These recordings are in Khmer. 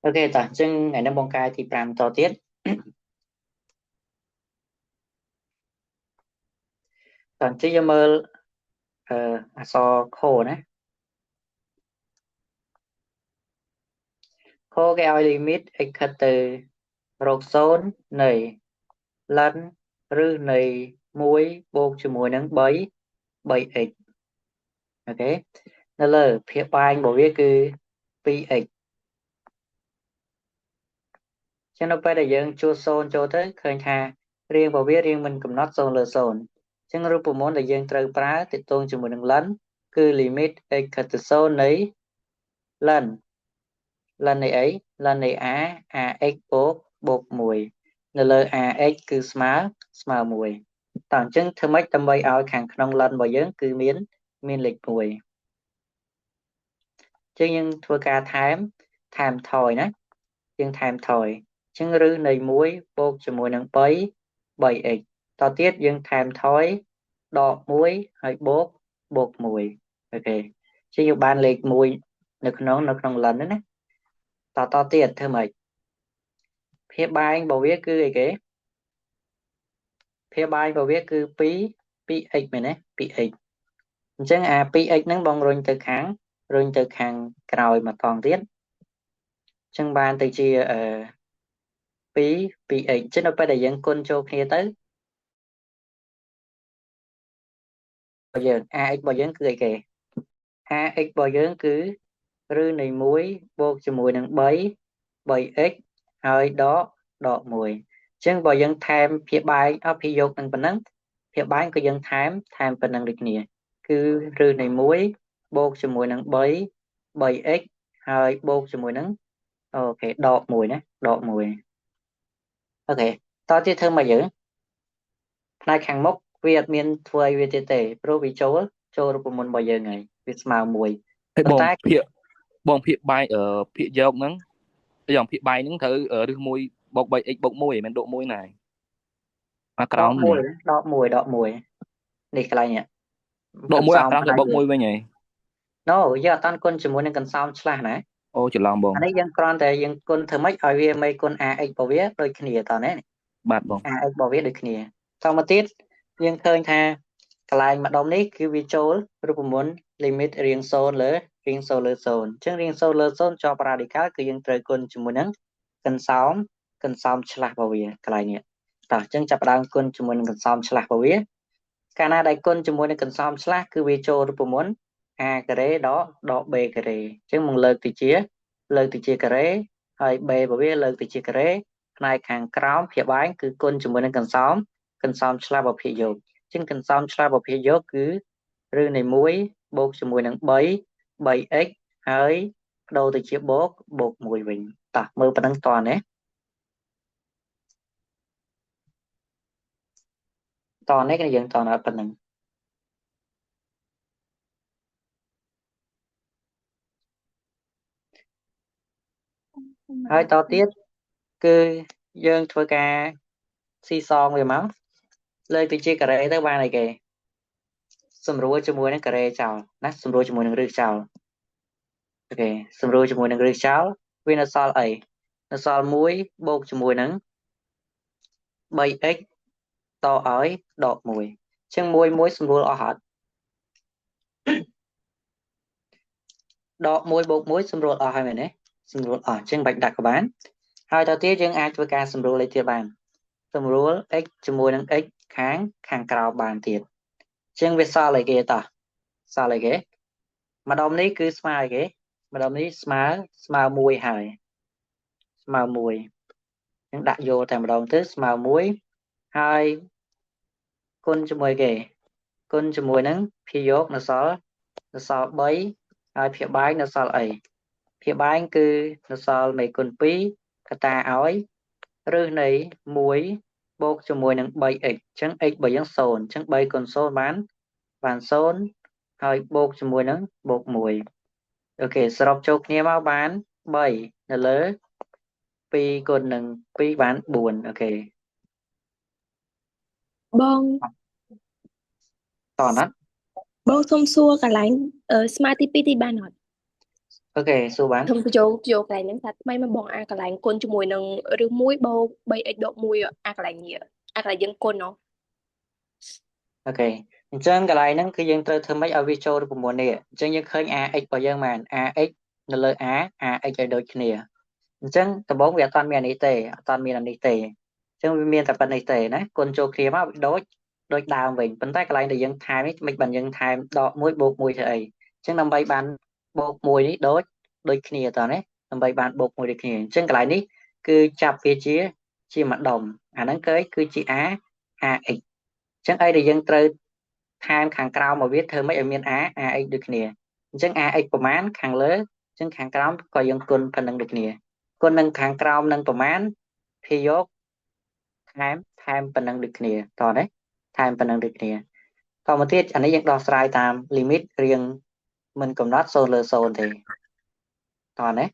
OK តោះអញ្ចឹងថ្ងៃនេះបងកាយទី5តទៀតតោះអញ្ចឹងយើងមើលអឺអក្សរខណាខគេឲ្យ limit x ខិតទៅរក0នៃ ln ឬនៃ1បូកជាមួយនឹង3 3x OK នៅលើភាគបែងរបស់វាគឺ 2x ចឹងនៅពេលដែលយើងជួស0ចូលទៅឃើញថារាងរបស់វារាងមិនកំណត់0លើ0ចឹងរូបមន្តដែលយើងត្រូវប្រើទាក់ទងជាមួយនឹង ln គឺ limit x ខិតទៅ0នៃ ln ln នៃអី ln នៃ a ax បូកបូក1នៅលើ ax គឺស្មើ1តោះអញ្ចឹងធ្វើម៉េចដើម្បីឲ្យខាងក្នុង ln របស់យើងគឺមានលេខ1ចឹងយើងធ្វើការថែមថយណាយើងថែមថយចឹងឬនៃ1បូកជាមួយនឹង3 3x តទៀតយើងថែមថយដក1ហើយបូក1 OK ចឹងយើងបានលេខ1នៅក្នុង ln ហ្នឹងណាតទៀតធ្វើម៉េចភាគបែងរបស់វាគឺអីគេភាគបែងរបស់វាគឺ2 2x មែនទេ 2x អញ្ចឹងអា 2x ហ្នឹងបងរុញទៅខាងក្រោយមកតង់ទៀតអញ្ចឹងបានទៅជា2 2x អញ្ចឹងនៅពេលដែលយើងគុណចូលគ្នាទៅយើង ax របស់យើងគឺអីគេ ax របស់យើងគឺឬនៃ1បូកជាមួយនឹង3 3x ហើយដក1អញ្ចឹងបើយើងថែមភាគបែងអស់ភាគយកនឹងប៉ុណ្ណឹងភាគបែងក៏យើងថែមប៉ុណ្ណឹងដូចគ្នាគឺឬនៃ1បូកជាមួយនឹង3 3x ហើយបូកជាមួយនឹង OK ដក1ណាដក1 OK តទៀតធ្វើមកយើងផ្នែកខាងមុខវាអត់មានធ្វើអីវាទៀតទេព្រោះវាចូលរូបមន្តរបស់យើងហើយវាស្មើ1ហើយបងភាគបងភាគបែងភាគយកហ្នឹងយ៉ាងភាគបែងហ្នឹងត្រូវរឹស1បូក 3x បូក1មិនមែនដក1ណាអាក្រោមដក1ដក1នេះកន្លែងនេះដក1អាក្រោមទៅបូក1វិញហី No យើងអត់តាន់គុណជាមួយនឹងកន្សោមឆ្លាស់ណាអូច្រឡំបងអានេះយើងគ្រាន់តែយើងគុណធ្វើម៉េចឲ្យវាមេគុណ ax របស់វាដូចគ្នាតើណាបាទបង ax របស់វាដូចគ្នាតមកទៀតយើងឃើញថាកន្លែងម្ដុំនេះគឺវាចូលរូបមន្ត limit រៀង0លើរៀង0លើ0អញ្ចឹងរៀង0លើ0ជាប់ radical គឺយើងត្រូវគុណជាមួយនឹងកន្សោមឆ្លាស់របស់វាកន្លែងនេះតោះអញ្ចឹងចាប់ផ្ដើមគុណជាមួយនឹងកន្សោមឆ្លាស់របស់វាកាលណាដែលគុណជាមួយនឹងកន្សោមឆ្លាស់គឺវាចូលរូបមន្ត a ការ៉េដក b ការ៉េអញ្ចឹងមកលើកទៅជាការ៉េហើយ b របស់វាលើកទៅជាការ៉េផ្នែកខាងក្រោមភាគបែងគឺគុណជាមួយនឹងកន្សោមឆ្លាស់របស់ភាគយកអញ្ចឹងកន្សោមឆ្លាស់របស់ភាគយកគឺឬនៃ1បូកជាមួយនឹង3 3x ហើយបដូរទៅជាបូក1វិញតោះមើលប៉ុណ្ណឹងតណាតនេះគឺយើងតដល់ប៉ុណ្ណឹងហើយតទៀតគឺយើងធ្វើការស៊ីសងវាមកលើកទៅជាការ៉េទៅបានអីគេសម្រួលជាមួយនឹងការ៉េចោលណាសម្រួលជាមួយនឹងរឹសចោលអូខេសម្រួលជាមួយនឹងរឹសចោលវានៅសល់អីនៅសល់1បូកជាមួយនឹង 3x តឲ្យដក1អញ្ចឹង1 1សម្រួលអស់អត់ដក1បូក1សម្រួលអស់ហើយមែនទេសម្រួលអស់អញ្ចឹងបាច់ដាក់ក៏បានហើយតទៀតយើងអាចធ្វើការសម្រួលលេខទៀតបានសម្រួល x ជាមួយនឹង x ខាងក្រៅបានទៀតអញ្ចឹងវាសល់អីគេតោះសល់អីគេម្ដុំនេះគឺស្មើអីគេម្ដុំនេះស្មើ1ហើយស្មើ1យើងដាក់យកតែម្ដងទៅស្មើ1ហើយគុណជាមួយគេគុណជាមួយនឹងភាគយកនៅសល់3ហើយភាគបែងនៅសល់អីភាគបែងគឺនៅសល់មេគុណ2កតាឲ្យឬនៃ1បូកជាមួយនឹង 3x អញ្ចឹង x របស់យើង0អញ្ចឹង3គុណ0បាន0ហើយបូកជាមួយនឹងបូក1អូខេសរុបចូលគ្នាមកបាន3នៅលើ2គុណនឹង2បាន4អូខេបងតណាបងសុំសួរកន្លែងស្មើទី2ទីបានអត់ OK សួរបាន ខ្ញុំបញ្ចូលយកកន្លែងហ្នឹងថាថ្មីមកបងអាកន្លែងគុណជាមួយនឹងឬ1បូក 3x ដក1អាកន្លែងនេះអាកន្លែងយើងគុណណោះ OK អញ្ចឹងកន្លែងហ្នឹងគឺយើងត្រូវធ្វើម៉េចឲ្យវាចូលរូបមន្តនេះអញ្ចឹងយើងឃើញ ax របស់យើងបាន ax នៅលើ a ax ឲ្យដូចគ្នាអញ្ចឹងដំបូងវាអត់ទាន់មានអានេះទេអត់ទាន់មានអានេះទេអញ្ចឹងវាមានតែប៉ុណ្្នេះទេណាគុណចូលគ្នាមកដូចដូចដើមវិញប៉ុន្តែកន្លែងដែលយើងថែមនេះមិនបានយើងថែមដក1បូក1ធ្វើអីអញ្ចឹងដើម្បីបានបូក1នេះដូចដូចគ្នាតើណាដើម្បីបានបូក1ដូចគ្នាអញ្ចឹងកន្លែងនេះគឺចាប់វាជាមួយដុំអាហ្នឹងគឺជា a ax អញ្ចឹងអីដែលយើងត្រូវថែមខាងក្រោមមកវាធ្វើម៉េចឲ្យមាន a ax ដូចគ្នាអញ្ចឹង ax ប្រមាណខាងលើអញ្ចឹងខាងក្រោមក៏យើងគុណប៉ុណ្្នឹងដូចគ្នាគុណនឹងខាងក្រោមនឹងប្រមាណភយកថែមប៉ុណ្្នឹងដូចគ្នាតោះណាថែមប៉ុណ្្នឹងដូចគ្នាតមកទៀតអានេះយើងដោះស្រាយតាម limit រៀងមិនកំណត់0លើ0ទេតោះណា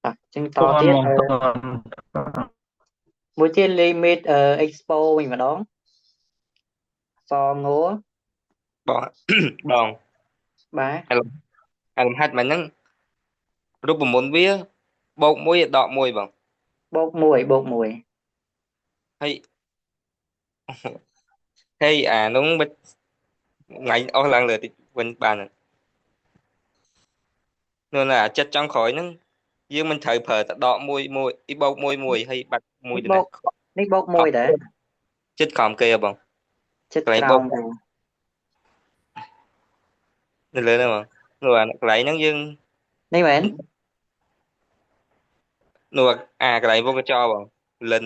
អញ្ចឹងតទៀតមួយទៀត limit expo វិញម្ដងសងួបងបងបាទអាលំហាត់មកហ្នឹងរូបមន្តវាបូក1ដក1បងបូក1បូក1ហើយហើយអានោះមិនថ្ងៃអស់ឡើងលើតិចវិញបាននោះណាចិត្តចង់ក្រោយហ្នឹងយើងមិនត្រូវប្រើតែដក1 1បូក1 1ហើយបាត់1ទៅណានេះបូក1ដែរចិត្តក្រោមគេហ៎បងចិត្តក្រោមគេនៅលើហ្នឹងបងនោះអាកន្លែងហ្នឹងយើងនេះមែននោះអាកន្លែងវងកញ្ចក់បងលិន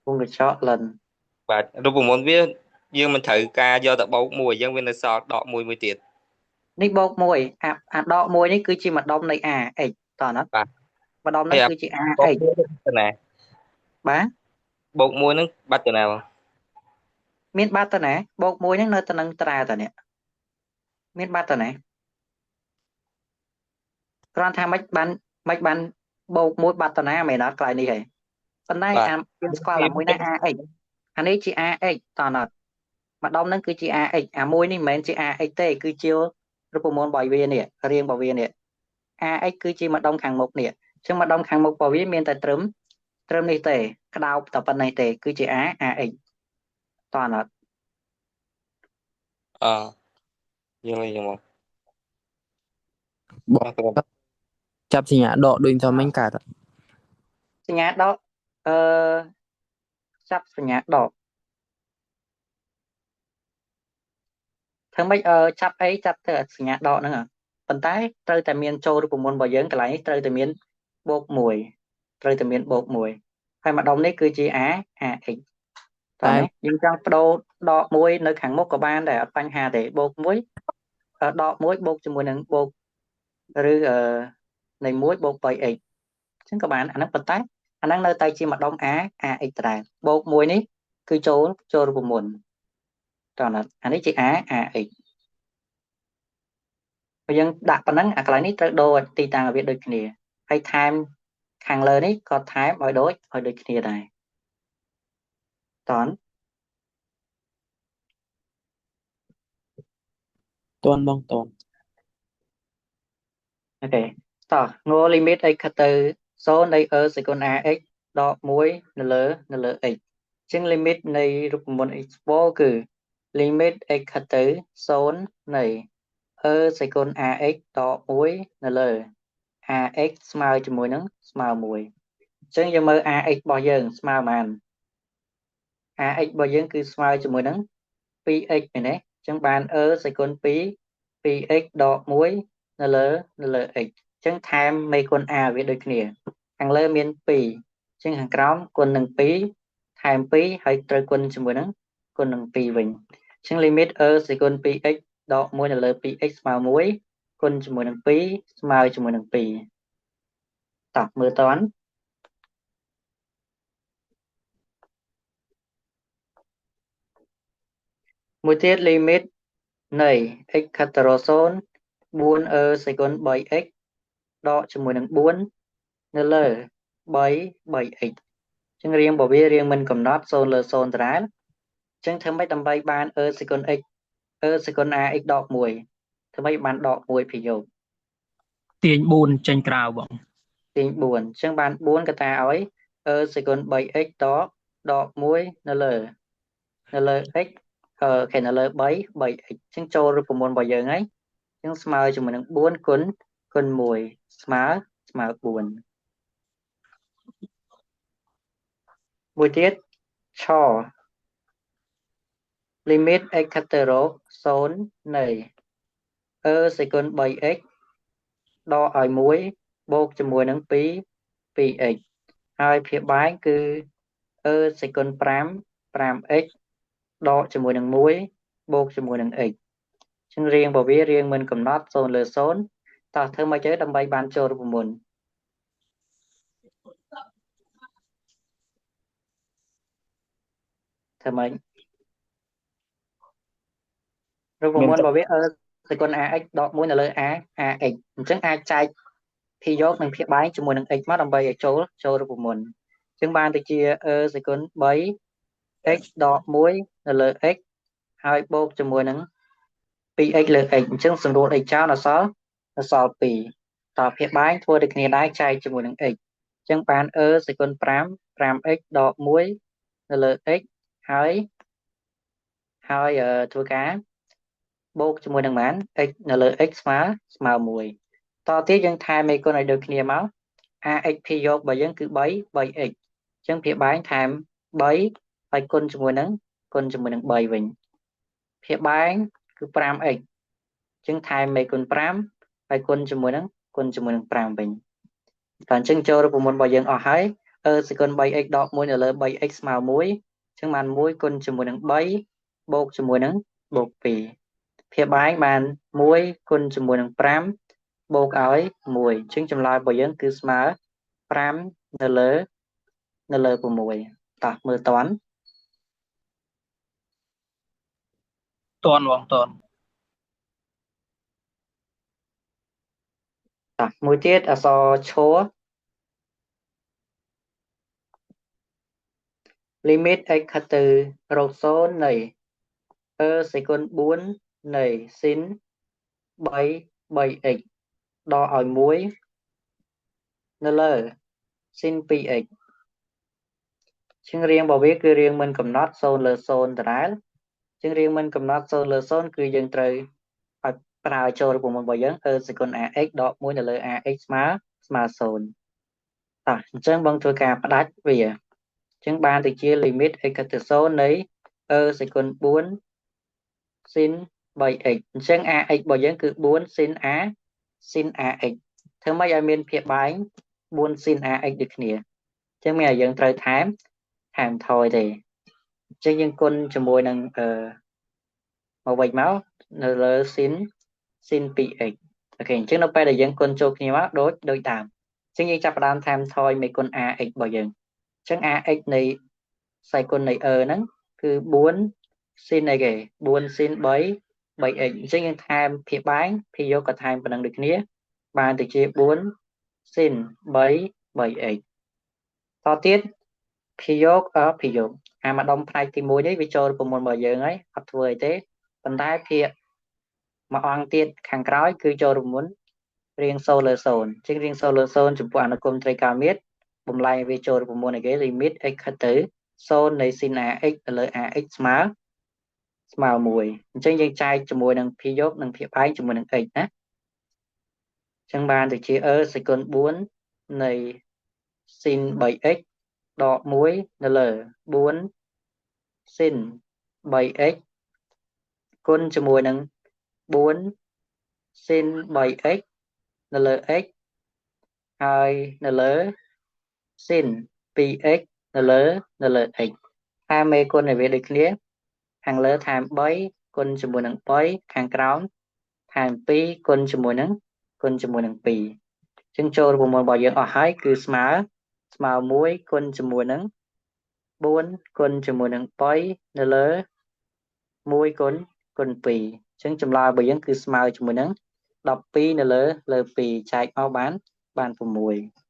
វងកញ្ចក់លិនបាទរូបមន្តវាយើងមិនត្រូវការយកតែបូក1យើងវានៅសល់ដក1មួយទៀតនេះបូក1អាដក1នេះគឺជាម្ដុំនៃ a x តោះណាបាទម្ដុំហ្នឹងគឺជា a x ទៅណាបាទបូក1ហ្នឹងបាត់ទៅណាបងមានបាត់ទៅណាបូក1ហ្នឹងនៅទៅនឹងត្រាតានេះមានបាត់ទៅណាគ្រាន់ថាមិនបានបូក1បាត់ទៅណាមែនអត់កន្លែងនេះហីប៉ុន្តែអាយើងស្គាល់អាមួយណា ax អានេះជា ax តោះណាម្ដុំហ្នឹងគឺជា ax អាមួយនេះមិនមែនជា ax ទេគឺជារូបមន្តរបស់វានេះរាងរបស់វានេះ ax គឺជាម្ដុំខាងមុខនេះអញ្ចឹងម្ដុំខាងមុខរបស់វាមានតែត្រឹមនេះទេក្តោបតែប៉ុណ្្នេះទេគឺជា a ax តោះណាអយើងលេងមក បងចាប់សញ្ញាដកដូចថាមិញកើតសញ្ញាដកចាប់សញ្ញាដកធ្វើម៉េចចាប់អីចាប់ទៅសញ្ញាដកហ្នឹងប៉ុន្តែត្រូវតែមានចូលរូបមន្តរបស់យើងកន្លែងនេះត្រូវតែមានបូក1ត្រូវតែមានបូក1ហើយម្ដុំនេះគឺជា a ax តើនេះយើងចង់បដូរដក1នៅខាងមុខក៏បានដែរអត់បញ្ហាទេបូក1ដក1បូកជាមួយនឹងបូកឬនៃ1បូក 3x អញ្ចឹងក៏បានអាហ្នឹងប៉ុន្តែអាហ្នឹងនៅតែជាម្ដុំ a ax ដែរបូក1នេះគឺចូលរូបមន្តតើណាអានេះជា a ax បើយើងដាក់ប៉ុណ្ណឹងអាកន្លែងនេះត្រូវដូរទីតាំងឲ្យវាដូចគ្នាហើយថែមខាងលើនេះក៏ថែមឲ្យដូចគ្នាដែរតន់តន់បងតន់អូខេតោះង limit x ខិតទៅ0នៃ e សេគុណ ax ដក1នៅលើ x អញ្ចឹង limit នៃរូបមន្ត expo គឺ limit x ខិតទៅ0នៃ e សេគុណ ax ដក1នៅលើ ax ស្មើជាមួយនឹងស្មើ1អញ្ចឹងយើងមើល ax របស់យើងស្មើប៉ុន្មាន ax របស់យើងគឺស្មើជាមួយនឹង 2x មែនទេអញ្ចឹងបាន e សេគុណ2 2x ដក1នៅលើ x អញ្ចឹងថែមមេគុណ a វាដូចគ្នាខាងលើមាន2អញ្ចឹងខាងក្រោមគុណនឹង2ថែម2ហើយត្រូវគុណជាមួយនឹងគុណនឹង2វិញអញ្ចឹង limit e សេគុណ 2x ដក1នៅលើ 2x ស្មើ1គុណជាមួយនឹង2ស្មើជាមួយនឹង2តោះមើលតន់មួយទៀត limit នៃ x ខិតទៅរក0 4e សេគុណ 3x ដកជាមួយនឹង4នៅលើ3 3x អញ្ ចឹងរាងរបស់វារាងមិនកំណត់0លើ0ដដែលចឹងធ្វើម៉េចដើម្បីបាន e សេគុណ x e សេគុណ ax ដក1ធ្វើម៉េចបានដក1ភាគយក ទាញ4ចេញក្រៅបង ទាញ4អញ្ចឹងបាន4កតាឲ្យ e សេគុណ 3x ដក1នៅលើ x គេនៅលើ3 3x អញ្ចឹងចូលរូបមន្តរបស់យើងហើយអញ្ចឹងស្មើជាមួយនឹង4គុណ1ស្មើ4មួយទៀតឆ limit x ខិតទៅរក0នៃ e សេគុណ 3x ដកឲ្យ1បូកជាមួយនឹង2 2x ហើយភាគបែងគឺ e សេគុណ5 5x ដកជាមួយនឹង1បូកជាមួយនឹង x ចឹងរាងរបស់វារាងមិនកំណត់0លើ0តោះធ្វើមកទៅដើម្បីបានចូលរូបមន្តធ្វើម៉េចរូបមន្តរបស់វា e សេគុណ ax ដក1នៅលើ a ax អញ្ចឹងអាចចែកភាគយកនិងភាគបែងជាមួយនឹង x មកដើម្បីឲ្យចូលរូបមន្តអញ្ចឹងបានទៅជា e សេគុណ 3x ដក1នៅលើ x ហើយបូកជាមួយនឹង 2x លើ x អញ្ចឹងសម្រួល x ចោលដល់សល់2តភាគបែងធ្វើដូចគ្នាដែរចែកជាមួយនឹង x អញ្ចឹងបាន e សេគុណ5 5x ដក1នៅលើ x ហើយធ្វើការបូកជាមួយនឹងប៉ុន្មាន x នៅលើ x ស្មើ1តទៀតយើងថែមមេគុណឲ្យដូចគ្នាមក ax ភាគយករបស់យើងគឺ3 3x អញ្ចឹងភាគបែងថែម3ហើយគុណជាមួយនឹង3វិញភាគបែងគឺ 5x អញ្ចឹងថែមមេគុណ5ហើយគុណជាមួយនឹង5វិញតើអញ្ចឹងចូលរូបមន្តរបស់យើងអស់ហើយ e សេគុណ 3x ដក1នៅលើ 3x ស្មើ1អញ្ចឹងបាន1គុណជាមួយនឹង3បូកជាមួយនឹងបូក2ភាគបែងបាន1គុណជាមួយនឹង5បូកឲ្យ1អញ្ចឹងចម្លើយរបស់យើងគឺស្មើ5នៅលើ6តោះមើលតន់តន់បងតន់តោះមួយទៀតអក្សរឈ limit x ខិតទៅរក0នៃ e សេគុណ4នៃ sin 3 3x ដកឲ្យ1នៅលើ sin 2x ជាងរាងរបស់វាគឺរាងមិនកំណត់0លើ0ដដែលជាងរាងមិនកំណត់0លើ0គឺយើងត្រូវឲ្យប្រើចូលរូបមន្តរបស់យើង e សេគុណ ax ដក1នៅលើ ax ស្មើ0តោះអញ្ចឹងបងធ្វើការផ្ដាច់វាអញ្ចឹងបានទៅជា limit x ខិតទៅ0នៃ e សេគុណ4 sin 3x អញ្ចឹង ax របស់យើងគឺ4 sin a sin ax ធ្វើម៉េចឲ្យមានភាគបែង4 sin ax ដូចគ្នាអញ្ចឹងមានឲ្យយើងត្រូវថែមថយទេអញ្ចឹងយើងគុណជាមួយនឹងមកវិញមកនៅលើ sin 2x អូខេអញ្ចឹងនៅពេលដែលយើងគុណចូលគ្នាមកដូចដើមអញ្ចឹងយើងចាប់ផ្ដើមថែមថយមេគុណ ax របស់យើងអញ្ចឹង ax នៃខ្សែគុណនៃ e ហ្នឹងគឺ4 sin អីគេ4 sin 3 3x អញ្ចឹងយើងថែមភាគបែងភាគយកក៏ថែមប៉ុណ្ណឹងដូចគ្នាបានទៅជា4 sin 3 3x តទៀតភាគយកភាគយកអាម្ដុំផ្នែកទី1នេះវាចូលរូបមន្តរបស់យើងហើយអត់ធ្វើអីទេប៉ុន្តែភាគមួយអង្គទៀតខាងក្រោយគឺចូលរូបមន្តរាង0លើ0អញ្ចឹងរាង0លើ0ចំពោះអនុគមន៍ត្រីកោណមាត្របំលែងវាចូលរូបមន្តអីគេ limit x ខិតទៅ0នៃ sin ax ទៅលើ ax ស្មើ1អញ្ចឹងយើងចែកជាមួយនឹងភាគយកនិងភាគបែងជាមួយនឹង x ណាអញ្ចឹងបានទៅជា e សេគុណ4នៃ sin 3x ដក1នៅលើ4 sin 3x គុណជាមួយនឹង4 sin 3x នៅលើ x ហើយនៅលើ sin 2x នៅលើ x ថែមមេគុណឲ្យវាដូចគ្នាខាងលើថែម3គុណជាមួយនឹង3ខាងក្រោមថែម2គុណជាមួយនឹង2អញ្ចឹងចូលរូបមន្តរបស់យើងអស់ហើយគឺស្មើ1គុណជាមួយនឹង4គុណជាមួយនឹង3នៅលើ1គុណ2អញ្ចឹងចម្លើយរបស់យើងគឺស្មើជាមួយនឹង12នៅលើ2ចែកមកបាន6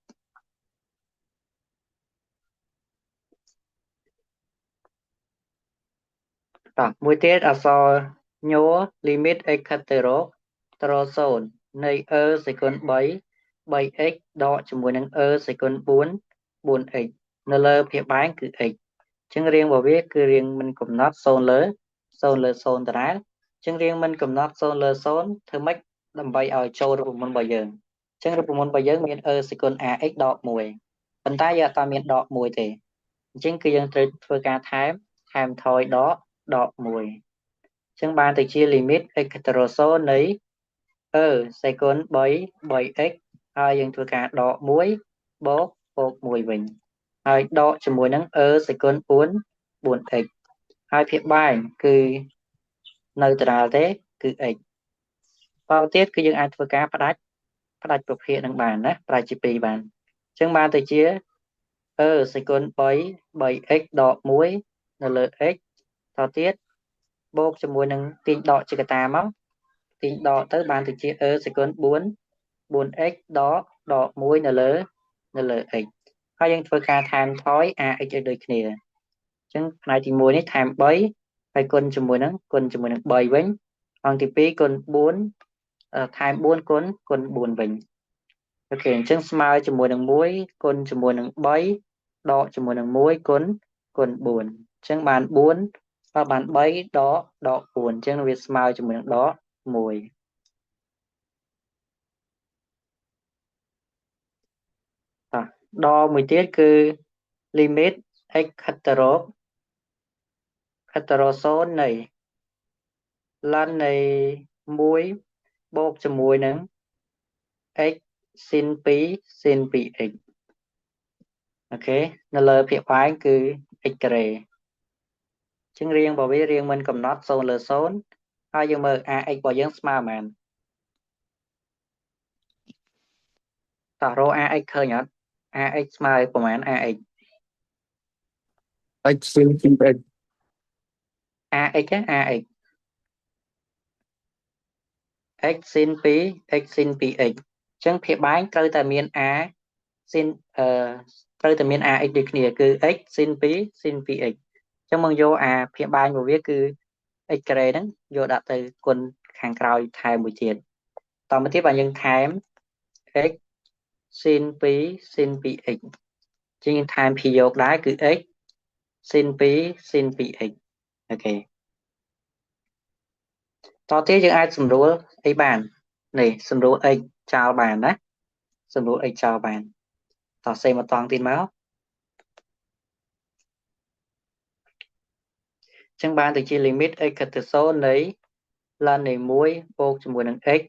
តោះមួយទៀតអក្សរញ័រ limit x ខិតទៅរក0នៃ e សេគុណ3 3x ដកជាមួយនឹង e សេគុណ4 4x នៅលើភាគបែងគឺ x អញ្ចឹងរាងរបស់វាគឺរាងមិនកំណត់0លើ0លើ0ដដែលអញ្ចឹងរាងមិនកំណត់0លើ0ធ្វើម៉េចដើម្បីឲ្យចូលរូបមន្តរបស់យើងអញ្ចឹងរូបមន្តរបស់យើងមាន e សេគុណ ax ដក1ប៉ុន្តែយើងអត់មានដក1ទេអញ្ចឹងគឺយើងត្រូវធ្វើការថែមថយដក1អញ្ចឹងបានទៅជា limit x ខិតទៅរក0នៃ e សេគុណ3 3x ហើយយើងធ្វើការដក1បូក1វិញហើយដកជាមួយនឹង e សេគុណ4 4x ហើយភាគបែងគឺនៅដដែលទេគឺ x តទៅទៀតគឺយើងអាចធ្វើការផ្ដាច់ប្រភេទនឹងបានណាផ្ដាច់ជា2បានអញ្ចឹងបានទៅជា e សេគុណ3 3x ដក1នៅលើ x តទៅទៀតបូកជាមួយនឹងទាញដកជាកតាមកទាញដកទៅបានទៅជា e សេគុណ4 4x ដក1នៅលើ x ហើយយើងធ្វើការថែមថយ ax ឲ្យដូចគ្នាអញ្ចឹងផ្នែកទី1នេះថែម3ហើយគុណជាមួយនឹង3វិញអង្គទី2គុណ4ថែម4គុណ4វិញអូខេអញ្ចឹងស្មើជាមួយនឹង1គុណជាមួយនឹង3ដកជាមួយនឹង1គុណ4អញ្ចឹងបាន4បើបាន3ដក4អញ្ចឹងវាស្មើជាមួយនឹងដក1តោះដល់មួយទៀតគឺ limit x ខិតទៅរក0នៃ ln នៃ1បូកជាមួយនឹង x sin 2 sin 2x អូខេនៅលើភាគបែងគឺ x ការ៉េអញ្ចឹងរាងរបស់វារាងមិនកំណត់0លើ0ហើយយើងមើល ax របស់យើងស្មើប៉ុន្មានតោះរក ax ឃើញអត់ ax ស្មើប្រហែល ax x sin 2x ax ax x sin 2 x sin 2x អញ្ចឹងភាគបែងត្រូវតែមាន a sin ត្រូវតែមាន ax ដូចគ្នាគឺ x sin 2 sin 2x អញ្ចឹងមកយក a ភាគបែងរបស់វាគឺ x ការ៉េហ្នឹងយកដាក់ទៅគុណខាងក្រោយថែមមួយទៀតតមកទៀតបាទយើងថែម x sin 2 sin 2x ជាងយើងថែម p យកដែរគឺ x sin 2 sin 2x អូខេតទៅទៀតយើងអាចសម្រួលអីបាននេះសម្រួល x ចោលបានណាសម្រួល x ចោលបានតោះសេមកតង់ទៀតមកចឹងបានទៅជា limit x ខិតទៅ0នៃ ln នៃ1បូកជាមួយនឹង x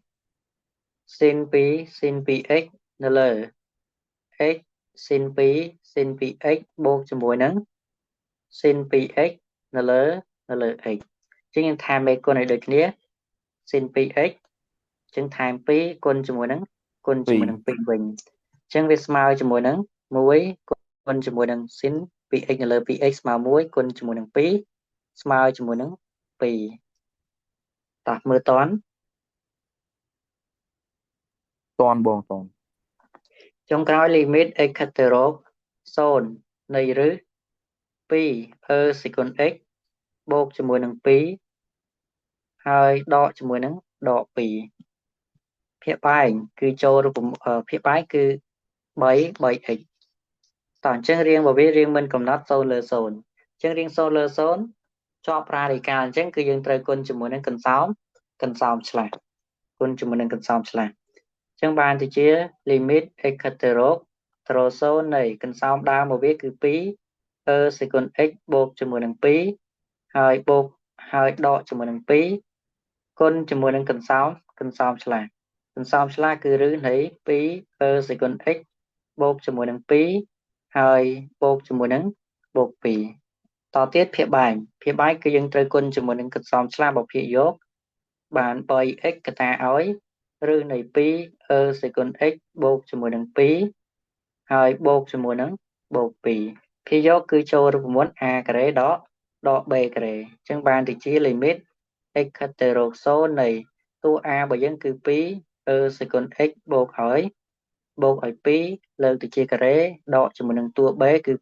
sin 2 sin 2x នៅលើ x sin 2 sin 2x បូកជាមួយនឹង sin 2x នៅលើ x ជាងយើងថែមមេគុណឲ្យដូចគ្នា sin 2x ជាងថែម2គុណជាមួយនឹង2វិញអញ្ចឹងវាស្មើជាមួយនឹង1គុណជាមួយនឹង sin 2x នៅលើ 2x ស្មើ1គុណជាមួយនឹង2ស្មើជាមួយនឹង2តោះមើលតន់តន់បងតន់ចុងក្រោយ limit x ខិតទៅរក0នៃឫស2 e សេគុណ x បូកជាមួយនឹង2ហើយដកជាមួយនឹងដក2ភាគបែងគឺចូលរូបភាគបែងគឺ3 3x តោះអញ្ចឹងរាងរបស់វារាងមិនកំណត់0លើ0អញ្ចឹងរាង0លើ0ជាប់រ៉ាឌីកាល់អញ្ចឹងគឺយើងត្រូវគុណជាមួយនឹងកន្សោមឆ្លាស់គុណជាមួយនឹងកន្សោមឆ្លាស់អញ្ចឹងបានទៅជា limit x ខិតទៅរក0នៃកន្សោមដើមរបស់វាគឺ2 e សេគុណ x បូកជាមួយនឹង2ហើយបូកហើយដកជាមួយនឹង2គុណជាមួយនឹងកន្សោមឆ្លាស់កន្សោមឆ្លាស់គឺឫសនៃ2 e សេគុណ x បូកជាមួយនឹង2ហើយបូកជាមួយនឹងបូក2តទៀតភាគបែងគឺយើងត្រូវគុណជាមួយនឹងកន្សោមឆ្លាស់បើភាគយកបាន 3x កតាឲ្យឫសនៃ2 e សេគុណ x បូកជាមួយនឹង2ហើយបូកជាមួយនឹងបូក2ភាគយកគឺចូលរូបមន្ត a ការ៉េដក b ការ៉េអញ្ចឹងបានទៅជា limit x ខិតទៅរក0នៃតួ a របស់យើងគឺ2 e សេគុណ x បូកឲ្យ2លើកទៅជាការ៉េដកជាមួយនឹងតួ b គឺ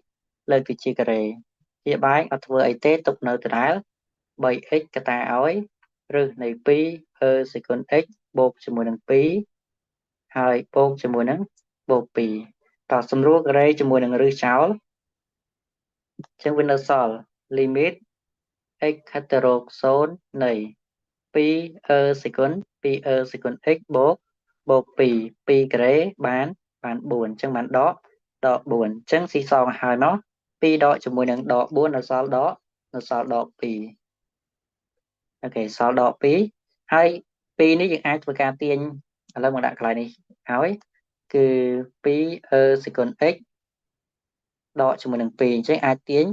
2លើកទៅជាការ៉េជាបែងអត់ធ្វើអីទេទុកនៅដដែល 3x កតាឲ្យឫសនៃ2 e សេគុណ x បូកជាមួយនឹង2ហើយបូកជាមួយនឹងបូក2តោះសម្រួលការ៉េជាមួយនឹងឫសចោលអញ្ចឹងវានៅសល់ limit x ខិតទៅរក0នៃ2 e សេគុណ2 e សេគុណ x បូកបូក2 2ការ៉េបាន4អញ្ចឹងបានដក4អញ្ចឹងស៊ីសងឲ្យមក2ដកជាមួយនឹងដក4នៅសល់ដកនៅសល់ដក2អូខេសល់ដក2ហើយ2នេះយើងអាចធ្វើការទាញឥឡូវមកដាក់កន្លែងនេះឲ្យគឺ2 e សេគុណ x ដកជាមួយនឹង2អញ្ចឹងអាចទាញ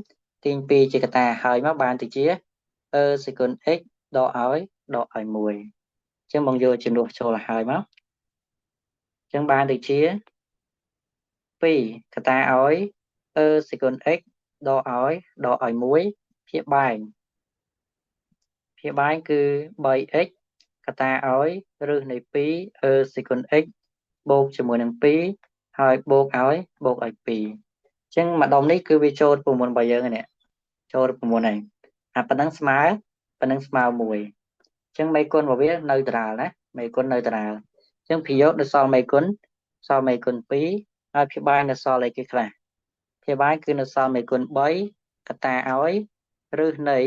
2ជាកតាហើយមកបានទៅជា e សេគុណ x ដកឲ្យ1អញ្ចឹងបងយកជំនួសចូលឲ្យមកអញ្ចឹងបានទៅជា2កតាឲ្យ e សេគុណ x ដកឲ្យ1ភាគបែងគឺ 3x កតាឲ្យឫសនៃ2 e សេគុណ x បូកជាមួយនឹង2ហើយបូកឲ្យ2អញ្ចឹងម្ដុំនេះគឺវាចូល9របស់យើងនេះចូល9ហើយអាប៉ុណ្ណឹងស្មើប៉ុណ្ណឹងស្មើ1អញ្ចឹងមេគុណរបស់វានៅដរាលណាមេគុណនៅដរាលអញ្ចឹងប្រយោគនៅសល់មេគុណសល់មេគុណ2ហើយភាគបែងនៅសល់អីគេខ្លះភាគបែងគឺនៅសល់មេគុណ3កតាឲ្យឫសនៃ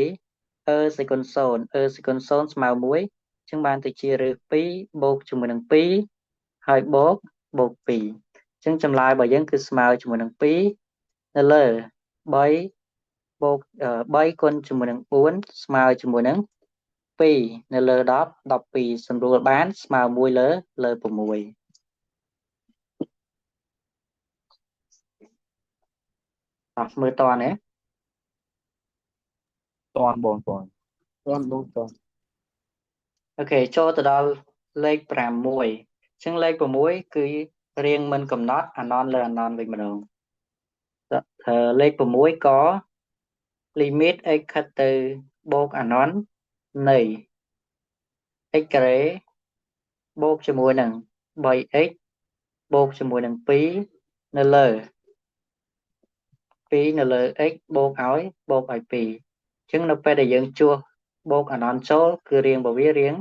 e សេគុណ0 e សេគុណ0ស្មើ1អញ្ចឹងបានទៅជាឫស2បូកជាមួយនឹង2ហើយបូក2អញ្ចឹងចម្លើយរបស់យើងគឺស្មើជាមួយនឹង2នៅលើ3បូក3គុណជាមួយនឹង4ស្មើជាមួយនឹង2នៅលើ10 12សម្រួលបានស្មើ1លើ6អស់មើលតណាតនបងតនបងតនអូខេចូលទៅដល់លេខ6អញ្ចឹងលេខ6គឺរៀងមិនកំណត់អាណនលើអាណនវិញម្ដងលេខ6ក៏ limit x ខិតទៅបូកអាណននៃ x ការ៉េបូកជាមួយនឹង 3x បូកជាមួយនឹង2នៅលើ2នៅលើ x បូកឲ្យ2អញ្ចឹងនៅពេលដែលយើងជួសបូកអាណនចូលគឺរៀងរបស់វារៀង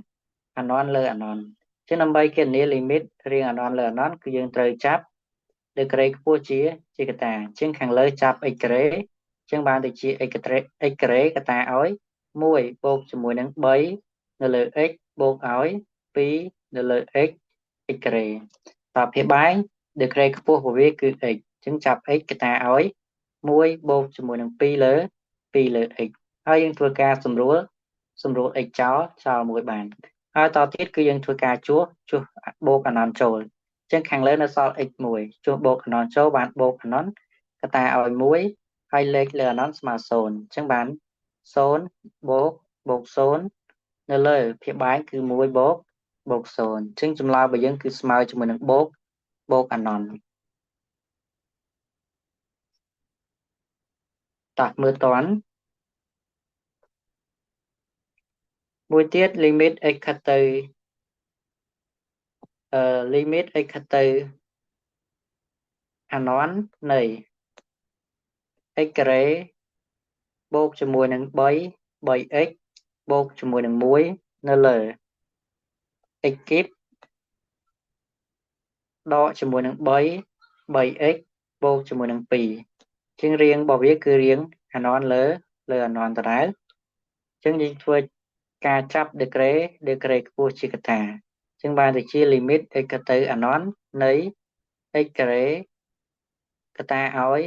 អាណនលើអាណនអញ្ចឹងដើម្បីគណនា limit រៀងអាណនលើអាណនគឺយើងត្រូវចាប់ដឺក្រេខ្ពស់ជាកតាអញ្ចឹងខាងលើចាប់ x ការ៉េអញ្ចឹងបានទៅជា x ការ៉េកតាឲ្យ1បូកជាមួយនឹង3នៅលើ x បូកឲ្យ2នៅលើ x x ការ៉េតើភាគបែងដឺក្រេខ្ពស់របស់វាគឺ x អញ្ចឹងចាប់ x កតាឲ្យ1បូកជាមួយនឹង2លើ2លើ x ហើយយើងធ្វើការសម្រួល x ចោលមួយបានហើយតទៀតគឺយើងធ្វើការជួសបូកអាណនចូលអញ្ចឹងខាងលើនៅសល់ x 1ជួសបូកអាណនចូលបានបូកអាណនកតាឲ្យ1ហើយលេខលើអាណនស្មើ0អញ្ចឹងបាន0បូក0នៅលើភាគបែងគឺ1បូក0អញ្ចឹងចម្លើយរបស់យើងគឺស្មើជាមួយនឹងបូកអាណនតោះមើលតន់មួយទៀត limit x ខិតទៅ limit x ខិតទៅអាណននៃ x ការ៉េបូកជាមួយនឹង3 3x បូកជាមួយនឹង1នៅលើ x គីបដកជាមួយនឹង3 3x បូកជាមួយនឹង2ជាងរៀងរបស់វាគឺរៀងអាណនលើអាណនដដែលអញ្ចឹងយើងធ្វើការចាប់ដឺក្រេខ្ពស់ជាកតាអញ្ចឹងបានទៅជា limit x ទៅអាណននៃ x ការ៉េកតាឲ្យ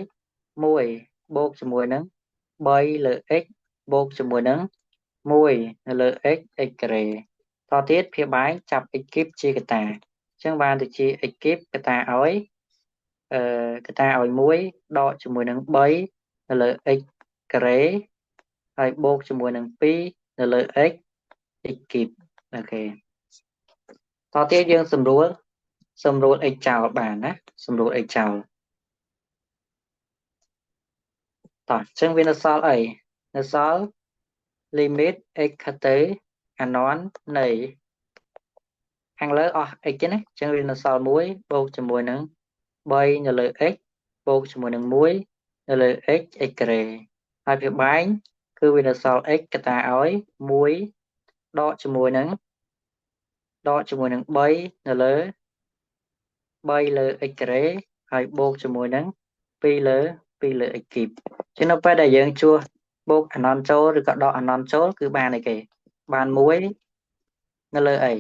1បូកជាមួយនឹង3លើ x បូកជាមួយនឹង1នៅលើ x x ការ៉េតទៀតភាគបែងចាប់ x គីបជាកតាអញ្ចឹងបានទៅជា x គីបកតាឲ្យកតាឲ្យ1ដកជាមួយនឹង3នៅលើ x ការ៉េហើយបូកជាមួយនឹង2នៅលើ x x គីបអូខេតទៀតយើងសម្រួល x ចោលបានណាសម្រួល x ចោលតោះអញ្ចឹងវានៅសល់អីនៅសល់ limit x ខិតទៅអាណននៃខាងលើអស់ x ទេណាអញ្ចឹងវានៅសល់1បូកជាមួយនឹង3នៅលើ x បូកជាមួយនឹង1នៅលើ x x ការ៉េហើយវាបែង គឺវានៅសល់ x កតាឲ្យ1ដកជាមួយនឹង3នៅលើ3លើ x ការ៉េហើយបូកជាមួយនឹង2លើ2លើ x គីបចឹងនៅពេលដែលយើងជួសបូកអនន្តចូលឬក៏ដកអនន្តចូលគឺបានអីគេបាន1នៅលើអី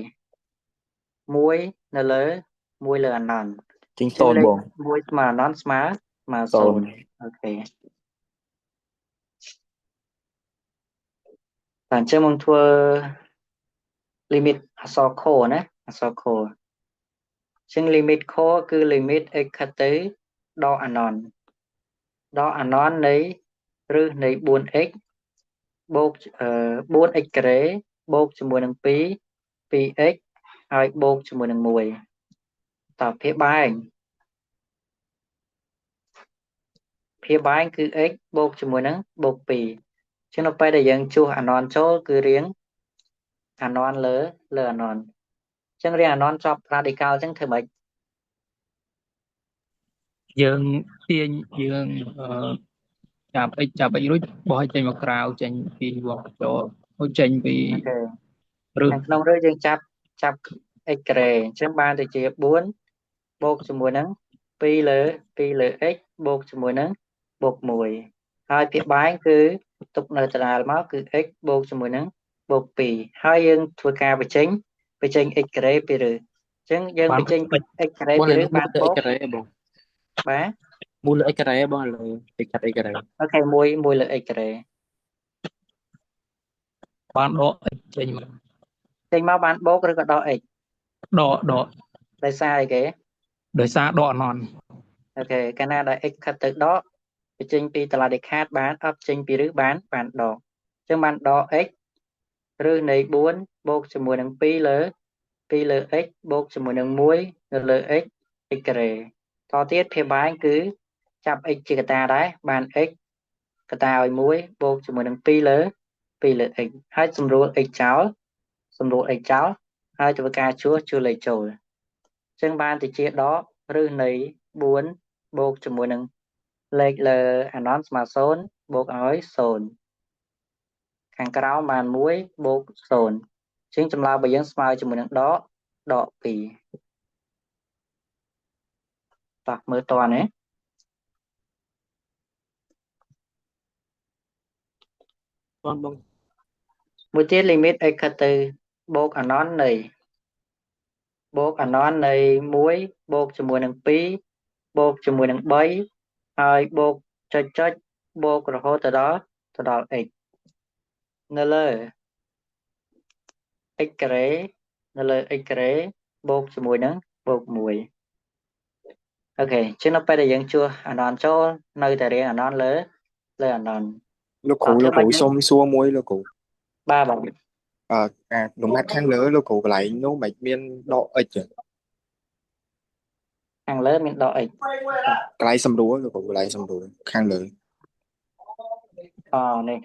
1នៅលើ1លើអនន្តចេញ0បង1ស្មើអនន្តស្មើ0អូខេតែអញ្ចឹងមកធ្វើ limit អក្សរខណាអក្សរខអញ្ចឹង limit ខគឺ limit x ខិតទៅដកអនន្តដកអនន្តនៃឫសនៃ 4x បូក 4x ការ៉េបូកជាមួយនឹង2 2x ហើយបូកជាមួយនឹង1តើភាគបែងគឺ x បូកជាមួយនឹងបូក2ចឹងនៅពេលដែលយើងជួសអនន្តចូលគឺរៀងអនន្តលើអនន្តចឹងរៀងអនន្តចប់ radical ចឹងធ្វើម៉េចយើងទាញយើងចាប់ x ចាប់ x រួចបោះឲ្យចេញមកក្រៅចេញពីវងចូលរួចចេញពីឫសក្នុងឫសយើងចាប់ x ការ៉េអញ្ចឹងបានទៅជា4បូកជាមួយនឹង2លើ2លើ x បូកជាមួយនឹងបូក1ហើយភាគបែងគឺទុកនៅដដែលមកគឺ x បូកជាមួយនឹងបូក2ហើយយើងធ្វើការបញ្ចេញ x ការ៉េពីឫសអញ្ចឹងយើងបញ្ចេញ x ការ៉េពីឫសបានបូក x ការ៉េបងបាទ1លើ x ការ៉េបងលើគេកាត់ x ការ៉េអូខេ1លើ x ការ៉េបានដក x ចេញមកបានបូកឬក៏ដក x ដកដោយសារអីគេដោយសារដកអនន្តអូខេកាលណាដែល x ខិតទៅដកបញ្ចេញពីតឡាដេខាតបានអត់ចេញពីឫសបានដកអញ្ចឹងបានដក x ឫសនៃ4បូកជាមួយនឹង2លើ2លើ x បូកជាមួយនឹង1នៅលើ x x ការ៉េតទៀតភាគបែងគឺចាប់ x ជាកតាដែរបាន x កតាឲ្យ1បូកជាមួយនឹង2លើ2លើ x ហើយសម្រួល x ចោលហើយធ្វើការជួសលេខចូលអញ្ចឹងបានទៅជាដកឫសនៃ4បូកជាមួយនឹងលេខលើអនន្តស្មើ0បូកឲ្យ0ខាងក្រោមបាន1បូក0ជាងចម្លើយរបស់យើងស្មើជាមួយនឹងដក2តោះមើលតនេះបងបងមួយទៀត limit x ខិតទៅបូកអនន្តនៃបូកអនន្តនៃ1បូកជាមួយនឹង2បូកជាមួយនឹង3ហើយបូកចុចចុចបូករហូតទៅដល់ x នៅលើ x ការ៉េនៅលើ x ការ៉េបូកជាមួយនឹងបូក1អូខេជាងនៅពេលដែលយើងជួសអនន្តចូលនៅតែរៀងអនន្តលើអនន្តលោកគ្រូសុំសួរមួយលោកគ្រូបាទបងអាលំហាត់ខាងលើលោកគ្រូកន្លែងនោះមិនមានដក x ទេខាងលើមានដក x កន្លែងសម្រួលលោកគ្រូកន្លែងសម្រួលខាងលើអូនេះ